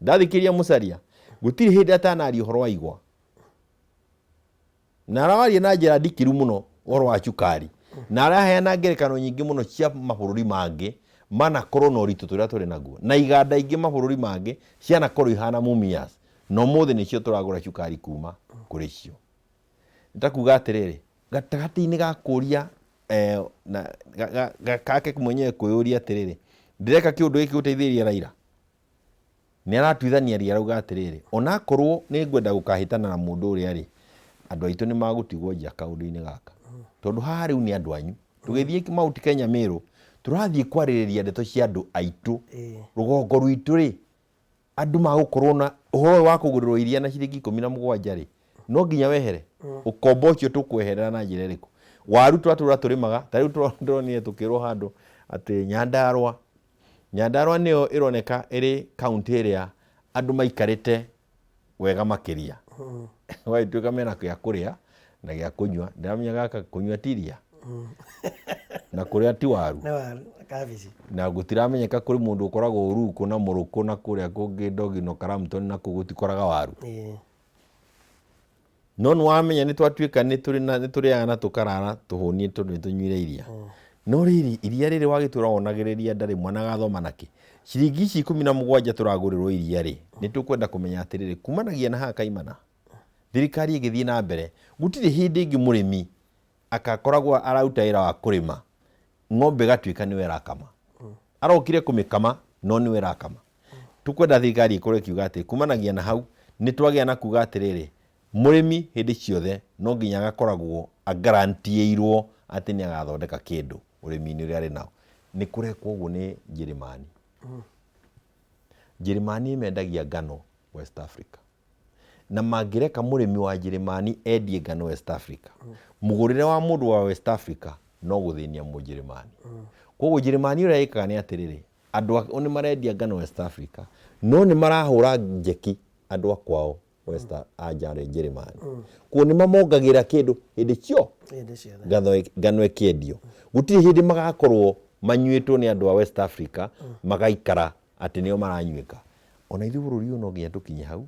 Ndathikĩrĩria Musalia, gũtirĩ hĩndĩ atanaria ũhoro wa igwa. Na arawaria na njĩra ndikĩru mũno ũhoro wa cukari, na araheana ngerekano nyingĩ mũno cia mabũrũri mangĩ manakorwo na ũritũ tũrĩa tũrĩ naguo, na iganda ingĩ mabũrũri mangĩ cianakorwo ihana Mumias, na ũmũthĩ nĩcio tũragũra cukari kuma kũrĩ cio. Nĩ ta kuga atĩrĩrĩ, gatagatĩ-inĩ ga kũria na gake mwenyewe kwĩyũria atĩrĩrĩ, ndĩreka kĩũndũ gĩkĩ gũteithĩrĩria Raila? Nĩ aratuithania ria arauga atĩrĩrĩ, onakorwo nĩ ngwenda gũkahĩtana na mũndũ ũrĩa rĩ, andũ aitũ nĩ magũtigwo nja kaũndũ-inĩ gaka. Tondũ haha rĩu nĩ andũ anyu. Tũgĩthiĩ Mount Kenya Meru, tũrathiĩ kwarĩrĩria ndeto cia andũ aitũ. Rũgongo rwitũ rĩ, andũ magũkorwo na ũhoro ũyũ wa kũgũrĩrwo iria na ciringi 17 rĩ, no nginya wehere. Ũkombo ũcio tũkweherera na njĩra ĩrĩkũ? Waru twatũra tũrĩmaga, ta rĩu tũronire tũkĩrwo handũ atĩ Nyandarũa, Nyandarua nĩyo ĩroneka ĩrĩ kaũntĩ ĩrĩa andũ maikarĩte wega makĩria. Gũgagĩtuĩka mena gĩa kũrĩa na gĩa kũnyua. Ndĩramenya gaka kũnyua ti iria na kũrĩa ti waru. Nĩ waru na kabici. Na gũtiramenyeka kũrĩ mũndũ ũkoragwo Ũrukũ na Mũrũkũ na kũrĩa kũngĩ Ndogino Karamton na kũu gũtikoraga waru. No nĩ wamenya nĩ twatuĩka nĩ tũrĩ na nĩ tũrĩaga na tũkarara tũhũniĩ tondũ nĩ tũnyuire iria. No rĩrĩ, iria rĩrĩ wagĩtũra wonagĩrĩria ndarĩ mwana agathoma nakĩ? Ciringi ici 17 tũragũrĩrwo iria rĩ, nĩ tũkwenda kũmenya atĩrĩrĩ, kumanagia na haha kaimana? Thirikari ĩgĩthiĩ na mbere, gũtirĩ hĩndĩ ĩngĩ mũrĩmi akakoragwo araruta wĩra wa kũrĩma, ng'ombe ĩgatuĩka nĩwe ĩrakama. Arokire kũmĩkama, no nĩwe ĩrakama. Tũkwenda thirikari ĩkorwo ĩkiuga atĩ kumanagia na hau nĩ twagĩa na kuga atĩrĩrĩ, mũrĩmi hĩndĩ ciothe no nginya agakoragwo agarantĩirwo atĩ nĩ agathondeka kĩndũ ũrĩmi-inĩ ũrĩa arĩ nao. Nĩ kũrekwo ũguo nĩ Njĩrĩmani. Njĩrĩmani ĩmendagia ngano West Africa. Na mangĩreka mũrĩmi wa Njĩrĩmani endie ngano West Africa, mũgũrĩre wa mũndũ wa West Africa no gũthĩnia Mũnjĩrĩmani. Koguo Njĩrĩmani ũrĩa ĩkaga nĩ atĩrĩrĩ, andũ ao nĩ marendia ngano West Africa, no nĩ marahũra njeki andũ a kwao West a nja Njĩrĩmani. Koguo nĩ mamongagĩrĩra kĩndũ hĩndĩ cio Hĩndĩ ciothe. ngano ĩkĩendio. Gũtirĩ hĩndĩ magakorwo manyuĩtwo nĩ andũ a West Africa magaikara atĩ nĩo maranyuĩka. Ona ithuĩ bũrũri ũyũ no nginya tũkinye hau,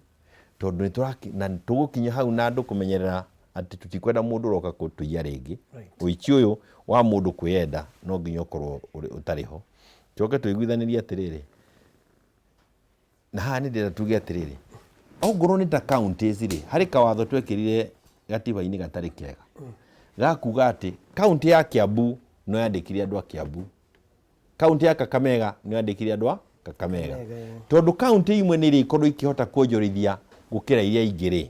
tondũ nĩ tũraki, na tũgũkinya hau na andũ kũmenyerera atĩ tũtikwenda mũndũ ũroka gũtũiya rĩngĩ. Ũici ũyũ wa mũndũ kwĩyenda no nginya ũkorwo ũtarĩ ho. Tũcoke tũiguithanĩrie atĩrĩrĩ, Na haha nĩ ndĩrenda tuge atĩrĩrĩ, ongorwo nĩ ta counties rĩ, harĩ kawatho twekĩrire gatiba-inĩ gatarĩ kega ga kuga atĩ kaunti ya Kiambu no yandĩkire andũ a Kiambu, kaunti ya Kakamega no yandĩkire andũ a Kakamega, Kakamega, ĩĩ. Tondũ kaunti imwe nĩ irĩkorwo ikĩhota kuonjorithia gũkĩra iria ingĩ rĩ,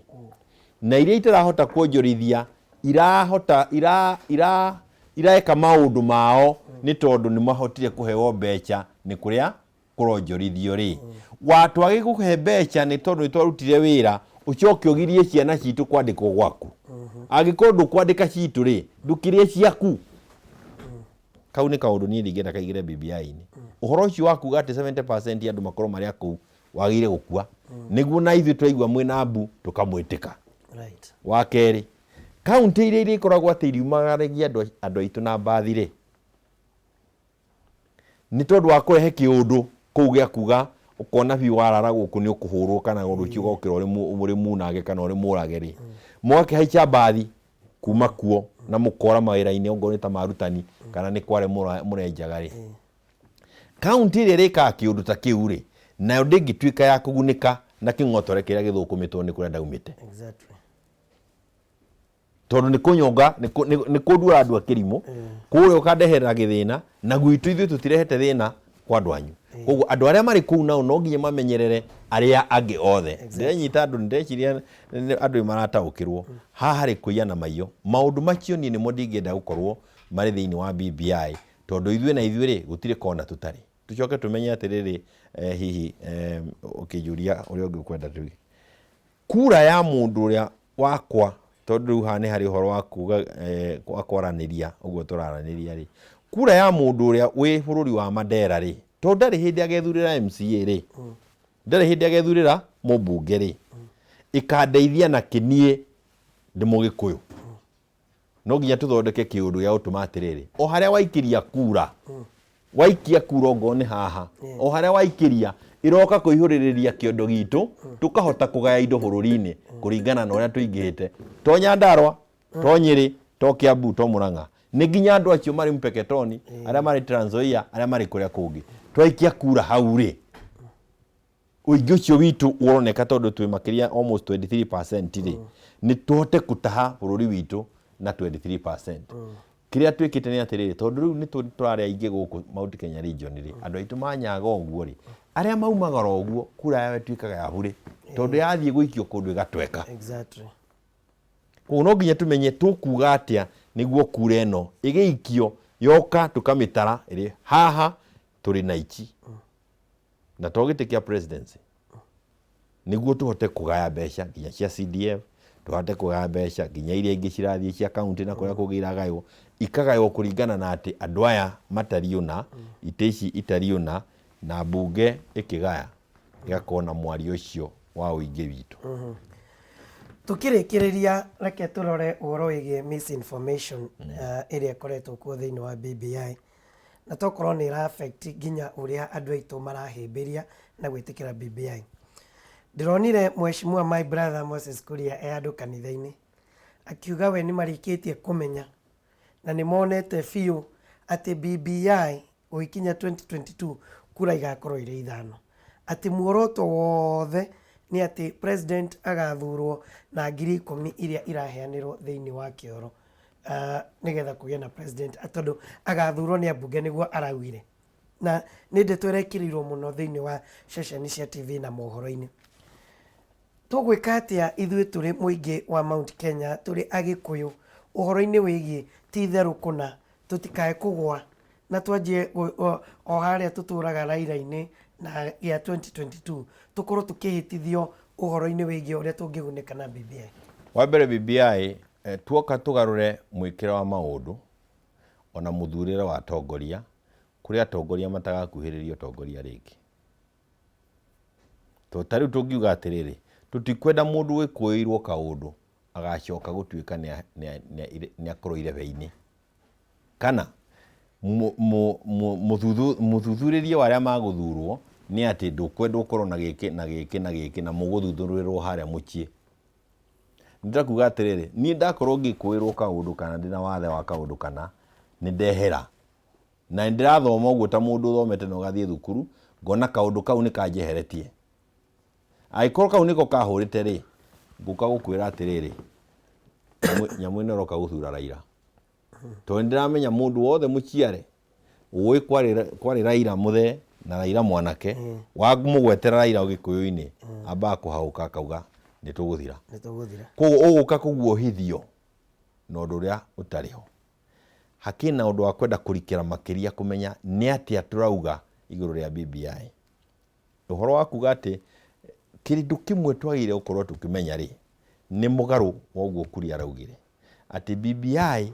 na iria itarahota kuonjorithia irahota ira ira ireka maũndũ mao nĩ tondũ nĩ mahotire kũheo mbeca nĩ kũrĩa kũronjorithio rĩ, watwage gũkũhe mbeca nĩ tondũ nĩ twarutire wĩra, ũcoke ũgirie ciana citũ kwandĩkwo gwaku. Angĩkorwo ndũkwandĩka citũ rĩ, ndũkĩrĩe ciaku. Kau nĩ kaũndũ niĩ ndingĩenda kaingĩre BBI-inĩ. Ũhoro ũcio wa kuga atĩ 70% ya andũ makorwo marĩ a kũu wagĩrĩire gũkua, nĩguo na ithuĩ twaigua mwĩna mbu tũkamwĩtĩka. Wa kerĩ, kaũntĩ iria irĩkoragwo atĩ iriumagaragia andũ aitũ na mbathi rĩ, nĩ tondũ wa kũrehe kĩũndũ kũu gĩa kuga ũkona biũ warara gũkũ nĩ ũkũhũrwo kana rũciũ ũgokĩra ũrĩ munange kana ũrĩ mũrage rĩ, mũgakĩhaica mbathi kuma kuo na mũkora mawĩra-inĩ ongorwo nĩ ta ma arutani kana nĩ kware mũrenjaga rĩ, kaunti ĩrĩa ĩrĩkaga kĩũndũ ta kĩu rĩ, nayo ndĩngĩtuĩka ya kũgunĩka na kĩng'otore kĩrĩa gĩthũkũmĩtwo nĩ kũrĩa ndaumĩte. Tondũ nĩ kũnyonga, nĩ kũndua andũ a kĩrimũ kũrĩa ũkandeherera gĩthĩna, na gwitũ ithuĩ tũtirehete thĩna kwa andũ anyu. Koguo andũ arĩa marĩ kũu nao no nginya mamenyerere arĩa angĩ othe. Ndĩrenyita andũ, ndĩreciria andũ nĩ marataũkĩrwo haha harĩ kũiya na maiyo. Maũndũ macio niĩ nĩmo ndingĩenda gũkorwo marĩ thĩinĩ wa BBI, tondũ ithuĩ na ithuĩ rĩ, gũtirĩ kona tũtarĩ. Tũcoke tũmenye atĩrĩrĩ, hihi ũkĩnjũria ũrĩa ũngĩ ũkwenda tuge, Kura ya mũndũ ũrĩa wakwa, tondũ rĩu haha nĩ harĩ ũhoro wa kuga wa kwaranĩria ũguo tũraranĩria rĩ, kura ya mũndũ ũrĩa wĩ bũrũri wa Mandera rĩ, tondũ ndarĩ hĩndĩ agethurĩra MCA rĩ, ndarĩ hĩndĩ agethurĩra mũmbunge rĩ, ĩkandeithia na kĩ niĩ ndĩ Mũgĩkũyũ? No nginya tũthondeke kĩũndũ gĩa gũtũma atĩrĩrĩ, o harĩa waikĩria kura, waikia kura ongorwo nĩ haha, o harĩa waikĩria ĩroka kũihũrĩrĩria kĩondo gitũ, tũkahota kũgaya indo bũrũri-inĩ kũringana na ũrĩa tũingĩhĩte, to Nyandarua, to Nyĩrĩ, to Kiambu, to Murang'a, nĩ nginya andũ acio marĩ Mpeketoni, arĩa marĩ Trans Nzoia, arĩa marĩ kũrĩa kũngĩ. Twaikia kura hau rĩ, ũingĩ ũcio witũ ũroneka tondũ twĩ makĩria almost 23% rĩ, nĩ tũhote kũtaha bũrũri witũ na 23%. Kĩrĩa twĩkĩte nĩ atĩrĩrĩ, tondũ rĩu nĩ tũrarĩ aingĩ gũkũ Mount Kenya region rĩ, andũ aitũ manyaga ũguo rĩ, arĩa maumagara ũguo kura yao ĩtuĩkaga ya burĩ, tondũ yathiĩ gũikio kũndũ ĩgatweka. Koguo no nginya tũmenye tũkuga atĩa nĩguo kura ĩno ĩgĩikio yoka tũkamĩtara ĩrĩ haha tũrĩ na ici. Na to gĩtĩ kĩa presidency, nĩguo tũhote kũgaya mbeca nginya cia CDF, tũhote kũgaya mbeca nginya iria ingĩ cirathiĩ cia county na kũrĩa kũngĩ iragaywo, ikagaywo kũringana na atĩ andũ aya matariĩ ũna, itĩ ici itariĩ ũna, na mbunge ĩkĩgaya ĩgakorwo na mwario ũcio wa ũingĩ witũ. Tũkĩrĩkĩrĩria, reke tũrore ũhoro wĩgiĩ misinformation ĩrĩa ĩkoretwo kuo thĩinĩ wa BBI, na tokorwo nĩ ĩra affect nginya ũrĩa andũ aitũ marahĩmbĩria na gwĩtĩkĩra BBI. Ndĩronire mheshimiwa my brother Moses Kuria e handũ kanitha-inĩ akiuga we nĩ marĩkĩtie kũmenya na nĩ monete biũ atĩ BBI gũgĩkinya 2022 kura igakorwo irĩ ithano, atĩ muoroto wothe nĩ atĩ president agathurwo na 10,000 iria iraheanĩrwo thĩinĩ wa kĩoro, nĩgetha kũgĩe na president, tondũ agathurwo nĩ ambunge nĩguo araugire. Na nĩ ndeto ĩrekĩrĩirwo mũno thĩinĩ wa ceceni cia TV na mohoro-inĩ. Tũgwĩka atĩa ithuĩ tũrĩ mũingĩ wa Mount Kenya, tũrĩ Agĩkũyũ, ũhoro-inĩ wĩgiĩ ti itherũ kũna tũtikae kũgwa na twanjie o harĩa tũtũraga Raila-inĩ na gĩa 2022 tũkorwo tũkĩhĩtithio ũhoro-inĩ wĩgiĩ ũrĩa tũngĩgunĩka na BBI? Wa mbere, BBI, tuoka tũgarũre mwĩkĩre wa maũndũ ona mũthurĩre wa atongoria, kũrĩ atongoria matagakuhĩrĩria ũtongoria rĩngĩ. Tondũ ta rĩu tũngiuga atĩrĩrĩ, tũtikwenda mũndũ wĩkũĩirwo kaũndũ agacoka gũtuĩka nĩ akorwo irebe-inĩ. Kana mũthuthurĩrie wa arĩa magũthurwo nĩ atĩ ndũkwenda ũkorwo na gĩkĩ na gĩkĩ na gĩkĩ na mũgũthuthurĩrwo harĩa mũciĩ. Nĩ ta kuga atĩrĩrĩ, niĩ ndakorwo ngĩkũĩrwo kaũndũ kana ndĩna wathe wa kaũndũ kana, nĩ ndehera. Na nĩ ndĩrathoma ũguo ta mũndũ ũthomete na ũgathiĩ thukuru, ngona kaũndũ kau nĩ kanjeheretie. Angĩkorwo kau nĩko kahũrĩte rĩ, ngũka gũkwĩra atĩrĩrĩ, nyamũ ĩno ĩroka gũthura Raila. Tondũ nĩ ndĩramenya mũndũ wothe mũciare ũĩ kwarĩ Raila mũthee na Raila mwanake, wamũgwetera Raila Gĩkũyũ-inĩ, ambaga kũhagũka akauga nĩ tũgũthira. Nĩ tũgũthira. Koguo ũgũka kũguohithio na ũndũ ũrĩa ũtarĩ ho. Hakĩrĩ na ũndũ wa kwenda kũrikĩra makĩria kũmenya nĩ atĩa tũrauga igũrũ rĩa BBI. Ũhoro wa kuga atĩ kĩndũ kĩmwe twagĩrĩire gũkorwo tũkĩmenya rĩ, nĩ mũgarũ wa ũguo Kuria araugire. Atĩ BBI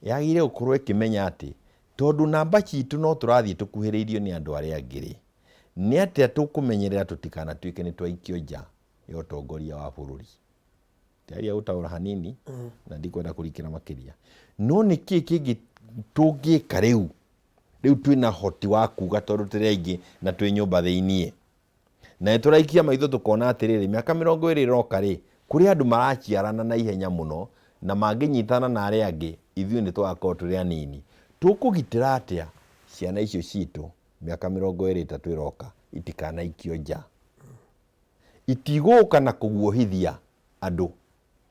yagĩrĩire gũkorwo ĩkĩmenya atĩ tondũ namba citũ no tũrathiĩ tũkuhĩrĩirio nĩ andũ arĩa angĩ rĩ, nĩ atĩa tũkũmenyerera tũtikanatuĩke nĩ twaikio nja ya ũtongoria wa bũrũri. Ndĩrageria gũtaũra hanini na ndikwenda kũrikĩra makĩria. No nĩ kĩĩ kĩngĩ tũngĩka rĩu? Rĩu twĩna hoti wa kuga tondũ tũrĩ aingĩ na twĩ nyũmba thĩiniĩ. Na nĩ tũraikia maitho tũkona atĩrĩrĩ, mĩaka 20 ĩroka rĩ, kũrĩ andũ maraciarana na ihenya mũno na mangĩnyitana na arĩa angĩ, ithuĩ nĩ tũgakorwo tũrĩ anini. Tũkũgitĩra atĩa ciana icio citũ mĩaka 23 ĩroka itikanaikio nja? Itigũka na kũguohithia andũ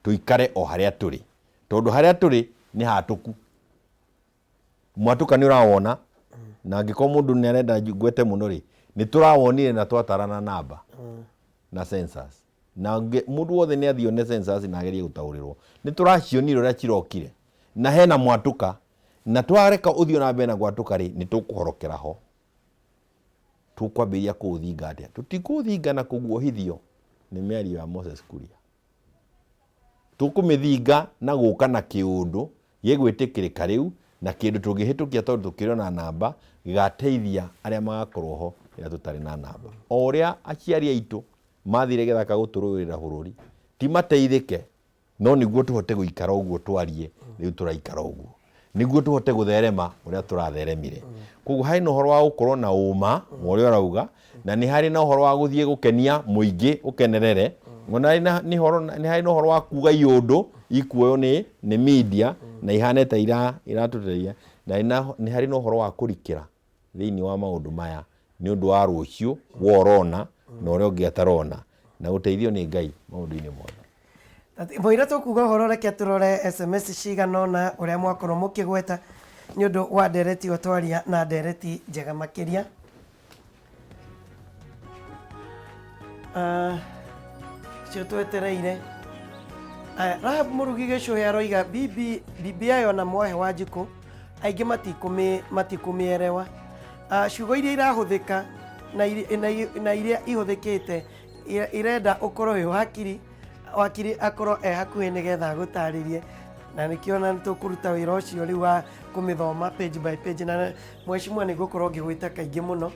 tũikare o harĩa tũrĩ, tondũ harĩa tũrĩ nĩ hatũku. Mwatũka nĩ ũrawona, na angĩkorwo mũndũ nĩ arenda ngwete mũno rĩ, nĩ tũrawonire na twatarana namba na census. Na mũndũ wothe nĩ athiĩ one census na agerie gũtaũrĩrwo. Nĩ tũracionire ũrĩa cirokire, na hena mwatũka, na twareka ũthiĩ na mbere na gwatũka rĩ, nĩ tũkũhorokera ho. Tũkwambĩrĩria kũũthinga atĩa? Tũtikũũthinga na kũguohithio nĩ mĩario ya Moses Kuria. Tũkũmĩthinga na gũka na kĩũndũ gĩgwĩtĩkĩrĩka rĩu, na kĩndũ tũngĩhĩtũkia tondũ tũkĩrĩ o na namba, gĩgateithia arĩa magakorwo ho rĩrĩa tũtarĩ na namba. O ũrĩa aciari aitũ mathire gĩthaka gũtũrũĩrĩra bũrũri, ti mateithĩke, no nĩguo tũhote gũikara ũguo twarie rĩu tũraikara ũguo, nĩguo tũhote gũtherema ũrĩa tũratheremire. Koguo harĩ na ũhoro wa gũkorwo na ũma wa ũrĩa ũrauga, na nĩ harĩ na ũhoro wa gũthiĩ gũkenia mũingĩ ũkenerere, ona harĩ na, nĩ ũhoro, nĩ harĩ na ũhoro wa kuga iũndũ ikuoywo nĩ, nĩ media na ihane ta iratũteithia, na nĩ harĩ na ũhoro wa kũrikĩra thĩinĩ wa maũndũ maya nĩ ũndũ wa rũciũ we ũrona na ũrĩa ũngĩ atarona, na gũteithio nĩ Ngai maũndũ-inĩ mothe. Mũira tũkuga ũhoro reke tũrore SMS cigana ũna ũrĩa mwakorwo mũkĩgweta nĩ ũndũ wa ndereti ĩyo twaria na ndereti njega makĩria. Ah, cio twetereire. Aya, Rahab Mũrugi Gĩcũhĩ aroiga BBI ona mwahe wa njikũ aingĩ matikũmĩerewa. Ah, ciugo iria irahũthĩka na iria ihũthĩkĩte irenda ũkorwo wĩ wakiri, wakiri akorwo e hakuhĩ nĩgetha agũtarĩrie, na nĩkĩo ona nĩtũkũruta wĩra ũcio rĩu wa kũmĩthoma page by page, na mheshimiwa nĩ ngũkorwo ngĩgwĩta kaingĩ mũno.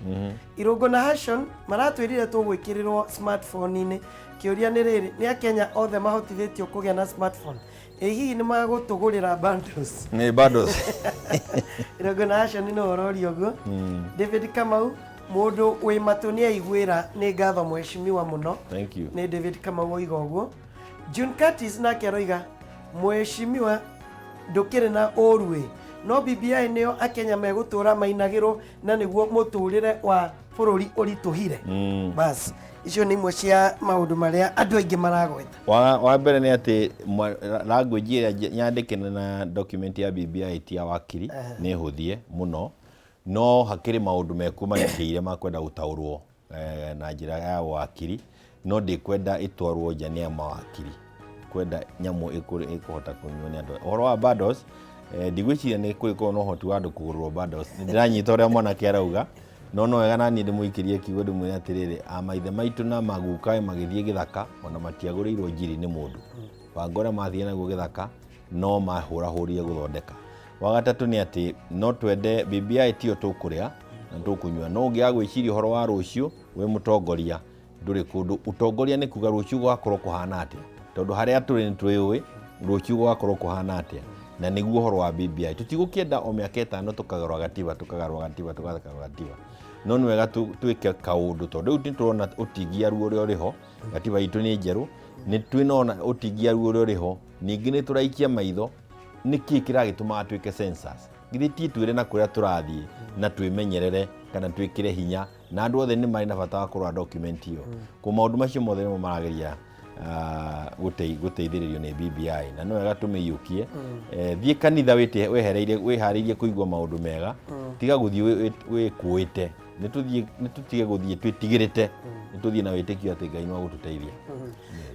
Irũngũ na Hashon maratwĩrire tũgwĩkĩrĩrwo smartphone-inĩ. Kĩũria nĩ rĩrĩ, nĩ Akenya othe mahotithĩtio kũgĩa na smartphone? Ĩ hihi nĩ magũtũgũrĩra bundles? Nĩ bundles. Irũngũ na Hashon nĩ ũroria ũguo. David Kamau, mũndũ wĩ matũ nĩ aiguĩra, nĩ ngatho mheshimiwa mũno. Thank you. Nĩ David Kamau oiga ũguo. June Curtis nake aroiga, mheshimiwa ndũkĩrĩ na ũru ĩ, no BBI nĩyo Akenya megũtũra mainagĩrwo na nĩguo mũtũrĩre wa bũrũri ũritũhire. Bas, icio nĩ imwe cia maũndũ marĩa andũ aingĩ maragweta. Wa mbere nĩ atĩ language ĩrĩa nyandĩke na document ya BBI ti ya wakiri, nĩ hũthie mũno, no hakĩrĩ maũndũ mekuo marikĩire ma kwenda gũtaũrwo na njĩra ya wakiri, no ndĩkwenda ĩtwarwo nja nĩ mawakiri, kwenda nyamũ ĩkũhota kũnyuo nĩ andũ. Ũhoro wa bundles, ndigwĩciria nĩ kũrĩkorwo na ũhoti wa andũ kũgũrĩrwo bundles. Nĩ ndĩranyita ũrĩa mwanake arauga, no no wega naniĩ ndĩmũikĩrie kiugo ndĩmwĩre atĩrĩrĩ, a maithe maitũ na maguka magĩthiĩ gĩthaka, ona matiagũrĩirwo njiri nĩ mũndũ. Banga ũrĩa mathire naguo gĩthaka, no mahũrahũrire gũthondeka. Wa gatatũ nĩ atĩ no twende BBI tiyo tũkũrĩa na tũkũnyua, no ũngĩaga gwĩciria ũhoro wa rũciũ wĩ mũtongoria ndũrĩ kũndũ. Ũtongoria nĩ kuga rũciũ gũgakorwo kũhana atĩa, tondũ harĩa tũrĩ nĩ twĩũĩ rũciũ gũgakorwo kũhana atĩa, na nĩguo ũhoro wa BBI. Tũtigũkĩenda o mĩaka ĩtano tũkagarũra gatiba, tũkagarũra gatiba, tũkagarũra gatiba, no nĩ wega twĩke kaũndũ, tondũ rĩu nĩ tũrona ũtingiaru ũrĩa ũrĩ ho, gatiba itũ nĩ njerũ, nĩ twĩnona ũtingiaru ũrĩa ũrĩ ho, ningĩ nĩ tũraikia maitho nĩkĩ kĩragĩtũma twĩke census. Githĩ ti twĩre na kũrĩa tũrathiĩ na twĩmenyerere kana twĩkĩre hinya, na andũ othe nĩ marĩ na bata wa kũrora document ĩyo. Kwa maũndũ macio mothe nĩmo marageria gũteithĩrĩrio nĩ BBI, na nĩ wega tũmĩiyũkie. Thiĩ kanitha wehereire wĩharĩirie kũigua maũndũ mega, tiga gũthiĩ wĩkũĩte. Nĩ tũtige gũthiĩ twĩtigĩrĩte, nĩ tũthiĩ na wĩtĩkio atĩ Ngai no agũtũteithia.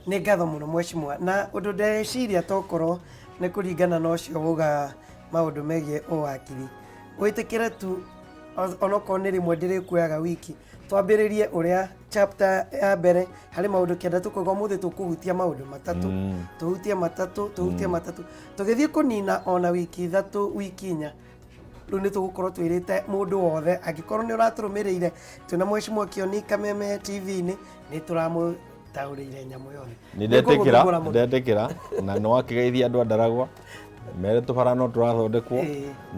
Nĩ ngatho mũno mheshimiwa, na ũndũ ndeciria tokorwo nĩ kũringana na ũcio wauga maũndũ megiĩ ũwakiri, wĩtĩkĩre tu onokorwo nĩ rĩmwe ndĩrĩkuoyaga wiki, twambĩrĩrie ũrĩa chapter ya mbere harĩ maũndũ 9 tũkauga ũmũthĩ tũkũhutia maũndũ matatũ, tũhutie matatũ, tũhutie matatũ, tũgĩthiĩ kũnina ona wiki 3, wiki 4, rĩu nĩ tũgũkorwo twĩrĩte mũndũ wothe angĩkorwo nĩ ũratũrũmĩrĩire twĩna Mheshimiwa Kĩoni Kameme TV-inĩ, nĩ tũramũtaũrĩire nyamũ yothe. Nĩ ndetĩkĩra, ndetĩkĩra, na nĩ wakĩgeithia andũ a Ndaragwa mere tũbara no tũrathondekwo,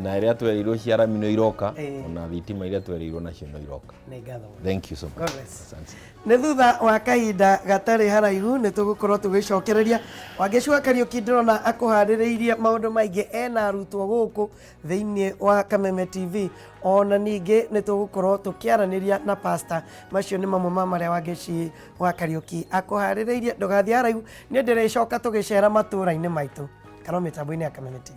na ĩrĩa twereirwo cia rami no iroka, ona thitima iria twereirwo nacio no iroka. Nĩ ngatho mũno. Thank you so much. God bless. Asante. Nĩ thutha wa kahinda gatarĩ haraihu nĩ tũgũkorwo tũgĩcokereria Wangeci wa Kariũki. Ndĩrona akũharĩrĩirie maũndũ maingĩ, ena arutwo gũkũ thĩinĩ wa Kameme TV, ona ningĩ nĩ tũgũkorwo tũkĩaranĩria na pastor. Macio nĩ mamwe ma marĩa Wangeci wa Kariũki akũharĩrĩirie. Ndũgathiĩ haraihu, nĩ ndĩrĩcoka tũgĩcera matũũra-inĩ maitũ kana mĩtambo-inĩ ya Kameme TV.